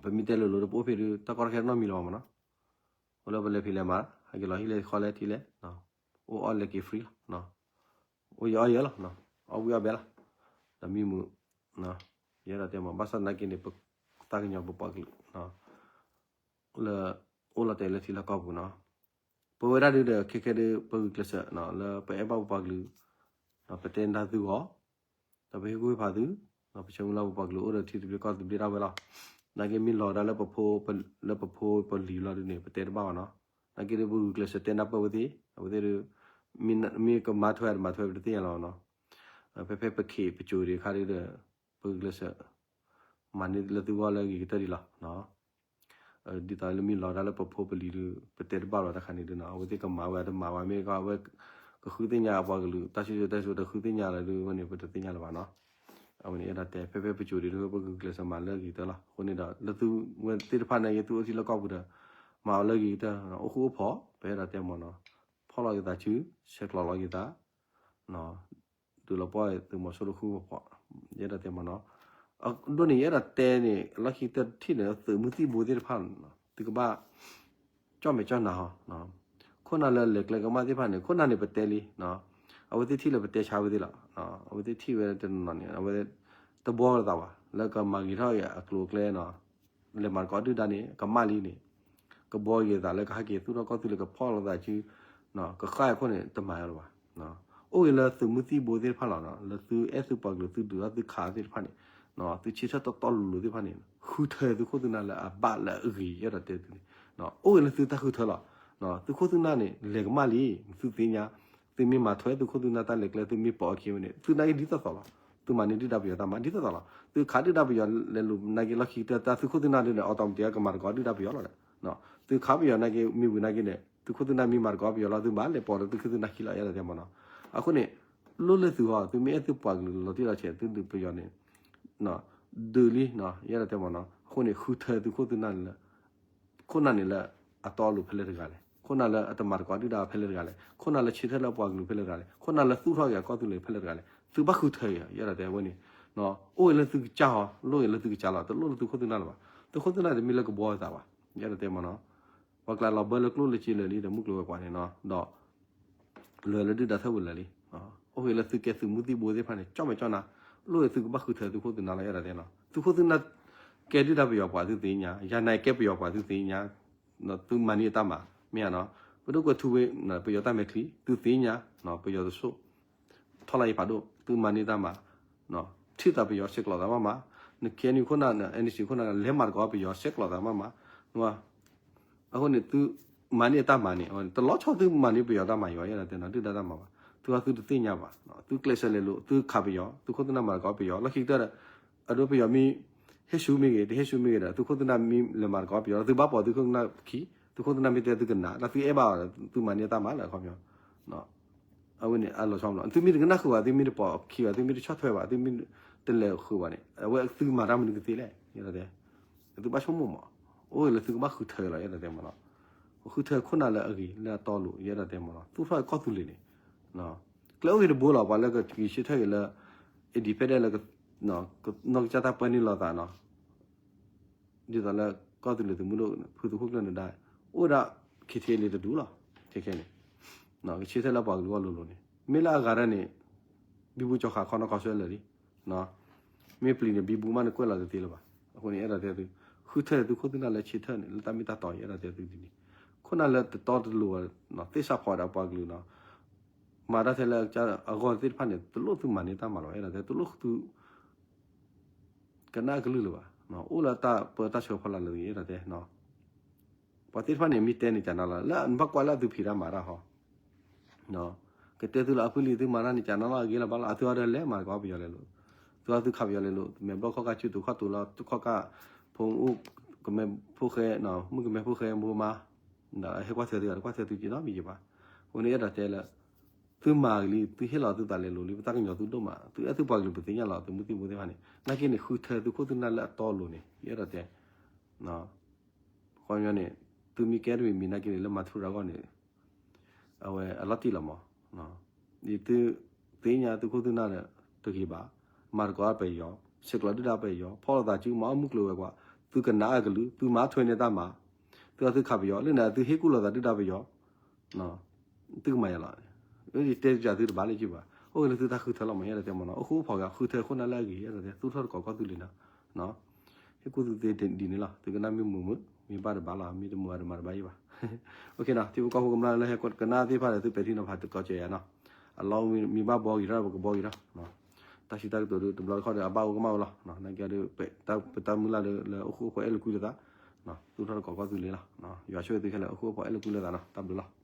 ပမ့ၢ်တဲလိၤလိၤဒီး ပအိၣ်ဖဲဒုး တၢ်ကီတၢ်ခဲတနီတမံၤလၢၤဘၣ်မးနီၤ, အိၣ်လၢပလဲၤဖံးလဲၤမၤ ဟဲက့ၤလီၤဟံၣ်လဲၤဃီလဲၤထံလဲၤ, အိၣ်အီၣ်လဲၤက့ၤ free လီၤ, အိၣ်ယံၤအီၣ်ယံၤလီၤ, အီၣ်ဝံၣ်အီၣ်ဘဲလီၤ, ဒီးမံမုာ်, ယအဲၣ်ဒိးတဲမး ဘၣ်ဆၣ်သနာ်က့န့ၣ် ပသးကညီၤပပှၤကလုာ် လၢ အိၣ်လီၤတဲာ်လၢထံလီၢ်ကီၢ်ပူၤနီၤ, ပဝဲဒၣ်ဒုးဒီး ခဲခဲဒုး ပဂုာ်ကျဲးစၢးလၢပအဲၣ်ဘၣ်ပပှၤကလုာ်, ပတဲနၢ်သုဂီၢ်, ဒီးပဟ့ၣ်ကူၣ်ဟ့ၣ်ဖးသု, ပဆၢမုၢ်လၢ်ပပှၤကလုာ်အိၣ်ဒီးထံသဘျ့ကီၢ်သဘျ့ဒၣ်ဝဲလီၤ, နာ်က့မ့ၢ်လီၤဒၣ်လၢပဖိ, လၢပဖိပလံၤလီၤဒုးန့ၣ် ပတဲတဘၣ်ဘၣ်နီၤ, နာ်က့ဒုးပဂုာ်ကျဲးစၢးတဲနၢ်ပၢၢ်ဝဲသ့ၣ်, အဝဲသ့ၣ်ဒုး မ့ၢ်ကမၤထွဲတမၤထွဲပတသ့ၣ်ညါလီၤနီၤ, ဖဲဖဲပခ့ၣ်ပစိၤဒံးခါဒုးဒီး ပဂုာ်ကျဲးစၢး မၤန့ၢ်လၢသုဂီၢ်လၢအဂ့ၤကတၢၢ်ဒံးလီၤ. ဒ်သိးလၢမ့ၢ်လီၤတၢ်လၢပဖိပလံၤဒုး ပတဲတဘၣ်လီၤတၢ်ခါန့ၣ်ဒုးနီၤ, အဝဲသ့ၣ်ကမၤဝဲတမၤဝဲမ့ၢ်ကီး အဝဲကဃုသ့ၣ်ညါအပှၤကလုာ် တၢ်စံၣ်စိၤတဲစိၤတဃုသ့ၣ်ညါလၢဒုးဝဲန့ၣ် ပတသ့ၣ်ညါလၢၤဘၣ်နီၤ. အဝဲန့ၣ်အဲၣ်ဒိးတဲ ဖဲဖဲပစိၤဒံးဒုး ပဂုာ်ကျဲးစၢးမၤလၢအဂ့ၤကတၢၢ်လီၤ. အဃိန့ၣ်ဒီး လၢသုဝဲသ့ၣ်တဖၣ်န့ၣ် ယသုအိၣ်ထံလၢကီၢ်ပူၤဒီး မၤအီၤလၢအဂ့ၤကတၢၢ် အိၣ်ဃူအိၣ်ဖိး ပအဲၣ်ဒိးတဲမ့ၢ်နီၤ, ဖီၣ်လီၤက့ၤသးစု ဆဲးကျိးလီၤက့ၤသး ဒုးလီၤပှီၢ်သုးမီၤစိရိၤဃုဖီ, ယအဲၣ်ဒိးတဲမ့ၢ်နီၤ, အဒိန့ၣ် ယအဲၣ်ဒိးတဲန့ၣ် လီၢ်ခံကတၢၢ်တထံၣ်န့ၣ် သုးမုၢ်သံၣ်ဘိသ့ၣ်တဖၣ် သုကဘၣ် ကၠီၣ်မဲာ်ကၠီၣ်နါဟီ, ခိၣ်နၢ်လၢလဲၤကျဲကမၣ်သ့ၣ်တဖၣ်န့ၣ် ခိၣ်နၢ်န့ၣ်ပတဲလံ, အဝဲသ့ၣ်ထံၣ်လၢပတဲဆါဝဲသ့ၣ်လီၤ, အဝဲသ့ၣ်ထံၣ်ဝဲတနီၤနီၤန့ၣ် အဝဲ တဘှီလိာ်သးဘၣ် လၢကမၤဂ့ၤထီၣ်အကျိၤအကျဲနီၤ, လဲၤမၤသကိးဒုၣ်ဒါန့ၣ် ကမၣ်လံန့ၣ် ကဘှီက့ၤသးလၢကဟဲက့ၤသူၣ်ထီၣ်ကီၢ်သူလ့ၤ ကဖီၣ်လိာ်သးစု ကဃၣ်အခိၣ်န့ၣ် တမၤလၢၤဘၣ်. အိၣ်ဂ့ၤလၢသုးမုၢ်သံၣ်ဘိသ့ၣ်တဖၣ်လီၤ, လၢသုအဲၣ်သုပှၤကလုာ် သုဒုးထီၣ်သုခးသ့ၣ်တဖၣ်န့ၣ်, သုဆၢထၢၣ်တီတီလိၤလိၤသ့ၣ်တဖၣ်န့ၣ် ဃုထၢသုခိၣ်သုနၢ်လၢအဘၣ်လၢအဂ့ၤ ယအဲၣ်ဒိးတဲသုန့ၣ်, အိၣ်ဂ့ၤလၢသုတၢ်ဃုထၢလီၤ. သုခိၣ်သုနၢ်န့ၣ် လဲၤကမၣ်လံ သုသ့ၣ်ညါ, သုမ့ၢ်မၤထွဲသုခိၣ်သုနၢ်တၢ်လဲၤကျဲ သုမ့ၢ်ပိာ်အခံဝဲန့ၣ် သုနာ်က့ဒ်သိးသိးလီၤ. သုမၤန့ၢ်ဒုၣ်ဒါပယီၤတၢ်မၤဒ်သိးသိးလီၤ. သုခးဒုၣ်ဒါပယီၤလဲၤလိာ်နာ်က့လီၢ်ခံကတၢၢ် တၢ်သုခိၣ်သုနၢ်ဒုးန့ၣ် automatic ကမၤသကိးဒုၣ်ဒါပယီၤလီၤ. သုခးပယီၤနာ်က့ မ့ၢ်ဝံၤနာ်က့န့ၣ် သုခိၣ်သုနၢ်မ့ၢ်မၤသကိးပယီၤလီၤ သုဘၣ်လဲၤပိာ်ဒီးသုခိၣ်သုနၢ်ခံလီၤ ယအဲၣ်ဒိးတဲမ့ၢ်နီၤ. အဃိန့ၣ် လိၣ်လၢသုဂီၢ် သုမ့ၢ်အဲၣ်သုပှၤကလုာ်လီၤတံၢ်လီၤဆဲး သုဒုးပယီၤန့ၣ် ဒုးလံ ယအဲၣ်ဒိးတဲမ့ၢ်နီၤ. အဃိန့ၣ် ဃုထၢသုခိၣ်သုနၢ်န့ၣ်လၢ ခိၣ်နၢ်န့ၣ်လၢအတီအလိၤဖဲလဲၣ်တဂၤလဲၣ်, ခိၣ်နၢ်လၢအတမၤသကိးဒုၣ်ဒါဖဲလဲၣ်တဂၤလဲၣ်, ခိၣ်နၢ်လၢဆၢထၢၣ်လၢပှၤကလုာ်ဖဲလဲၣ်တဂၤလဲၣ်, ခိၣ်နၢ်လၢသူၣ်ထီၣ်က့ၤအကီၢ်သူလ့ၤဖဲလဲၣ်တဂၤလဲၣ်, သုဘၣ်ဃုထၢအံၤ ယအဲၣ်ဒိးတဲဝဲန့ၣ်. အိၣ်ဂ့ၤလၢသုကစၢ်ဟီ လိၣ်ဂ့ၤလၢသုကစၢ်လီၤ, တလိၣ်လၢသုခိၣ်သုနၢ်လၢၤဘၣ်. သုခိၣ်သုနၢ်တမ့ၢ်လၢကဘှီသးဘၣ် ယအဲၣ်ဒိးတဲမ့ၢ်နီၤ. ပှၤကျးလီၤဘၢလၢကျိၣ်လၢစ့လၢာ်လံဒီးမုၢ်ကျိၤဝဲၤကွာ်န့ၣ်နီၤ ဒီး လဲၤလၢဒုၣ်ဒါထၢၣ်ဝဲလၢာ်လံ. အိၣ်ဂ့ၤလၢသုကဲသုးမုၢ်သံၣ်ဘိသ့ၣ်တဖၣ်န့ၣ် ကၠီၣ်မဲာ်ကၠီၣ်နါ, လိၣ်ဂ့ၤသုကဘၣ်ဃုထၢသုခိၣ်သုနၢ်လီၤ ယအဲၣ်ဒိးတဲနီၤ. သုခိၣ်သုနၢ်ကဲဒုၣ်ဒါပယီၤပှၤသုသ့ၣ်ညါ, ယၤနာ်ကဲပယီၤပှၤသုသ့ၣ်ညါ, သုမၤန့ၢ်အတၢ်မၤ မ့ၢ်ဧါနီၤ. ပဒိၣ်ကွဲၤထူဝ့ ပယီၤတၢ်မဲာ်ချံ သုသ့ၣ်ညါ, ပယီၤတစိၢ် ထီၣ်လၢယဖးဒိၣ် သုမၤန့ၢ်တၢ်မၤ ထံၣ်သးပယီၤဆဲးကျိးသးမးမး, န KNU ခိၣ်နၢ် NCA ခိၣ်နၢ် လဲၤမၤသကိးပယီၤဆဲးကျိးသးမးမး, အဃိန့ၣ် သုမၤန့ၢ်အတၢ်မၤန့ၣ် တလီၤဆီသုမၤန့ၢ်ပယီၤတၢ်မၤယွၤ ယဲဒၣ်တဲနီၤ ဒုၣ်ဒါတၢ်မၤဘၣ်, သုအသုတသ့ၣ်ညါဘၣ်, သုကျဲးစၢးလဲၤလိာ် သုခးပယီၤ သုခိၣ်သုနၢ်မၤသကိးပယီၤ လီၢ်ခံကတၢၢ်ဒီး အဒိပယီၤမ့ၢ် ဟ့ၣ်ဆူၣ်မ့ၢ်ဂ့ၤ တဟ့ၣ်ဆူၣ်မ့ၢ်ဂ့ၤဒီး သုခိၣ်သုနၢ်မ့ၢ်လဲၤမၤသကိးပယီၤဒီး သုဘၣ်ပိာ်သုခိၣ်သုနၢ်ခံ, သုခိၣ်သုနၢ်မ့ၢ်တဲသုကနၣ် ဒီးသုအဲၣ်ဘၣ်အီၤဒီး သုမၤန့ၢ်အတၢ်မၤလၢအခီပညီ အဝဲန့ၣ်အလီၤဆီလီၤ, သုမ့ၢ်တကနၣ်ဃုာ်ဘၣ် သုမ့ၢ်တပိာ်ခံဘၣ် သုမ့ၢ်တဆီၣ်ထွဲဘၣ် သုမ့ၢ်တလဲၤဃုာ်ဘၣ်န့ၣ် အဝဲသုမၤတၢ်မနုၤကသ့လဲၣ် ယဲဒၣ်တဲ, သုဘၣ်ဆိကမိၣ်မး, အိၣ်လၢသုကဘၣ်ဃုထၢလီၤ ယဲဒၣ်တဲမးနီၤ, ဃုထၢခိၣ်နၢ်လၢအဂ့ၤလၢအတီအလိၤ ယဲဒၣ်တဲမးနီၤ သူၣ်ထီၣ်ကီၢ်သူလ့ၤန့ၣ်, ကျဲအိၣ်ဂ့ၤတဘိလီၤ ပှၤလၢကဆၢထၢၣ်ဂ့ၤလၢ independent လၢ နီၢ်ကစၢ်တၢ်ပၢန့ၢ်လိာ်သးနီၤ ဒ်သိးလၢကီၢ်သူလ့ၤသုးမုၢ်ဒိၣ် ဖုသုးခိၣ်ကျၢၢ်နဒါ အိၣ်ဒၣ် KTLA တဒူၣ်လီၤ, ခဲခဲန့ၣ် ကဆၢထၢၣ်လၢပှၤကလုာ်ဂီၢ်လိၤလိၤန့ၣ် မ့ၢ်လၢအဂၤတၢ်န့ၣ် ဘံဘူကၠီၤဃာ်ခီနီၢ်ခီဆွဲလၢာ်လံ, မ့ၢ်ပျံၤန့ၣ် ဘံဘူမးနကွဲၢ်လီၤတသ့လၢၤဘၣ်, အဃိန့ၣ် အဲၣ်ဒိးတဲသု ဃုထၢသုခိၣ်သုနၢ်လၢဆၢထၢၣ်န့ၣ် လၢတၢ်မ့ၢ်တၢ်တီ အဲၣ်ဒိးတဲသုဒ်န့ၣ်, ခိၣ်နၢ်လၢတတီတလိၤ သ့ၣ်စးဖီးဒၣ်ပှၤကလုာ်နီၤ မၤတၢ်ထဲလၢအဂီၢ်သ့ၣ်တဖၣ်န့ၣ် တလိၣ်သုမၤန့ၢ်တၢ်မၤလီၤ အဲၣ်ဒိးတဲ တလိၣ်သု ကနၣ်ကလုၢ်လၢၤဘၣ်, အိၣ်လၢတၢ်ပၢတၢ်ဆှၢဖီလာ်လၢာ် အဲၣ်ဒိးတဲ, ပှၤသ့ၣ်တဖၣ်န့ၣ် မ့ၢ်တဲန့ၣ်ကနၣ်လီၤ လၢနဘၣ်ကွၢ်လၢအသုဖံးတၢ်မၤတၢ်ဟီ ကတဲသုလၢအဖုၣ်လံ သုမၤတၢ်န့ၣ်ကနၣ်လီၤ အဂ့ၤလီၤဘၣ်လီၤ အသုအီၤဒီးလဲၤမၤသကိးပယီၤလဲၤလိာ်, သုအီၤသုခးပယီၤလဲၤလိာ် မဲာ်ဘျီၣ်ခီၣ်ကၢ်စုတူာ်ခီၣ်တူာ်လီၤ ခီၣ်ကၢ် ဖိမုၣ်ကမဲဖိဃဲ မုၣ်ကမဲဖိဃဲမိၢ်မါ ဟဲကွၢ်ထွဲသု ကွၢ်ထွဲသုက့ၤနီတမံၤယံၤဘၣ်, အဃိန့ၣ်အဲၣ်ဒိးတဲလၢ သုမၤဂ့ၤလံ သုဟ့ၣ်လီၤသုသးလဲၤလိာ်လံ ပတၢ်ကညီၤသုဒိၣ်မး သုအဲၣ်သုပှၤကလုာ်ပသ့ၣ်ညါလီၤ သုမုၢ်သံၣ်ဘိသ့ၣ်တဖၣ်န့ၣ် နာ်က့န့ၣ် ဃုထၢသုခိၣ်သုနၢ်လၢအတီအလိၤန့ၣ် ယအဲၣ်ဒိးတဲ ခီပညီန့ၣ် သုမ့ၢ်ကဲတမံၤမံၤနာ်က့န့ၣ် လၢမၤထူရၤအဂီၢ်န့ၣ် အဝဲအလီၤတံၢ်လီၤမး, ဒ်သုသ့ၣ်ညါသုခိၣ်သုနၢ်ဒီးတဂ့ၤဘၣ်, မၤသကိးပယီၤ ဆဲးကျိးဒုၣ်ဒါပယီၤ ဖီၣ်လိာ်သးစု မၤအီၣ်မုၢ်ကျိၤဝဲၤကွာ်, သုကနၣ်အကလုၢ် သုမၤထွဲန့ၢ်တၢ်မၤ, သုအီၤသုခးပယီၤ လၢန့ၣ်သုဟ့ၣ်ကူၣ်လိာ်သးဒုၣ်ဒါပယီၤ သုကမၤယၤလီၤ, ယတဲယၤသုတဘၣ်လၢက့ဘၣ်, အိၣ်ဂ့ၤလၢသုတၢ်ဃုထၢလီၤမး ယအဲၣ်ဒိးတဲမးနီၤ, အိၣ်ဃူအိၣ်ဖိးဂ့ၤ ဃုထၢခိၣ်နၢ်လၢအဂ့ၤ ယအဲၣ်ဒိးတဲ သူၣ်ထီၣ်သကိးကီၢ်သူလ့ၤနီၤ, ဟ့ၣ်ကူၣ်သုသ့ဒ်န့ၣ်လီၤ သုကနၣ်မ့ၢ်မုာ်မုာ် မ့ၢ်ဘၣ်တဘၣ်လီၤ မ့ၢ်တမုာ်တမၤတဘၣ်ယံၤဘၣ်, ထံဖိကီၢ်ဖိကမျၢၢ်လၢဟဲကနၣ်သ့ၣ်တဖၣ်ဒီး သုပဲာ်ထံနီၤဖးတကီးစၢၤယၤနီၤ, အလီၢ်မ့ၢ်ဘၣ်ဘှီဂ့ၤထီၣ် ပကဘှီဂ့ၤထီၣ်, တၢ်စံးတၢ်ကတိၤဒုး တဘျီတခီၣ်ဒီး အဘၣ်အိၣ်ကမၣ်အိၣ်လီၤ, နာ်က့ဒီး ပတၢ်မုၢ်လၢ်လၢအိၣ်ဃူအိၣ်ဖိးအဲၣ်လီၤကွံလိာ်သး, သူၣ်ထီၣ်သကိးကီၢ်သူလ့ၤလီၤ, ယွၤဆိၣ်ဂ့ၤသုခဲလၢာ် အိၣ်ဃူအိၣ်ဖိးအဲၣ်လီၤကွံလိာ်သးနီၤ တၢ်ဘျုးလီၤ.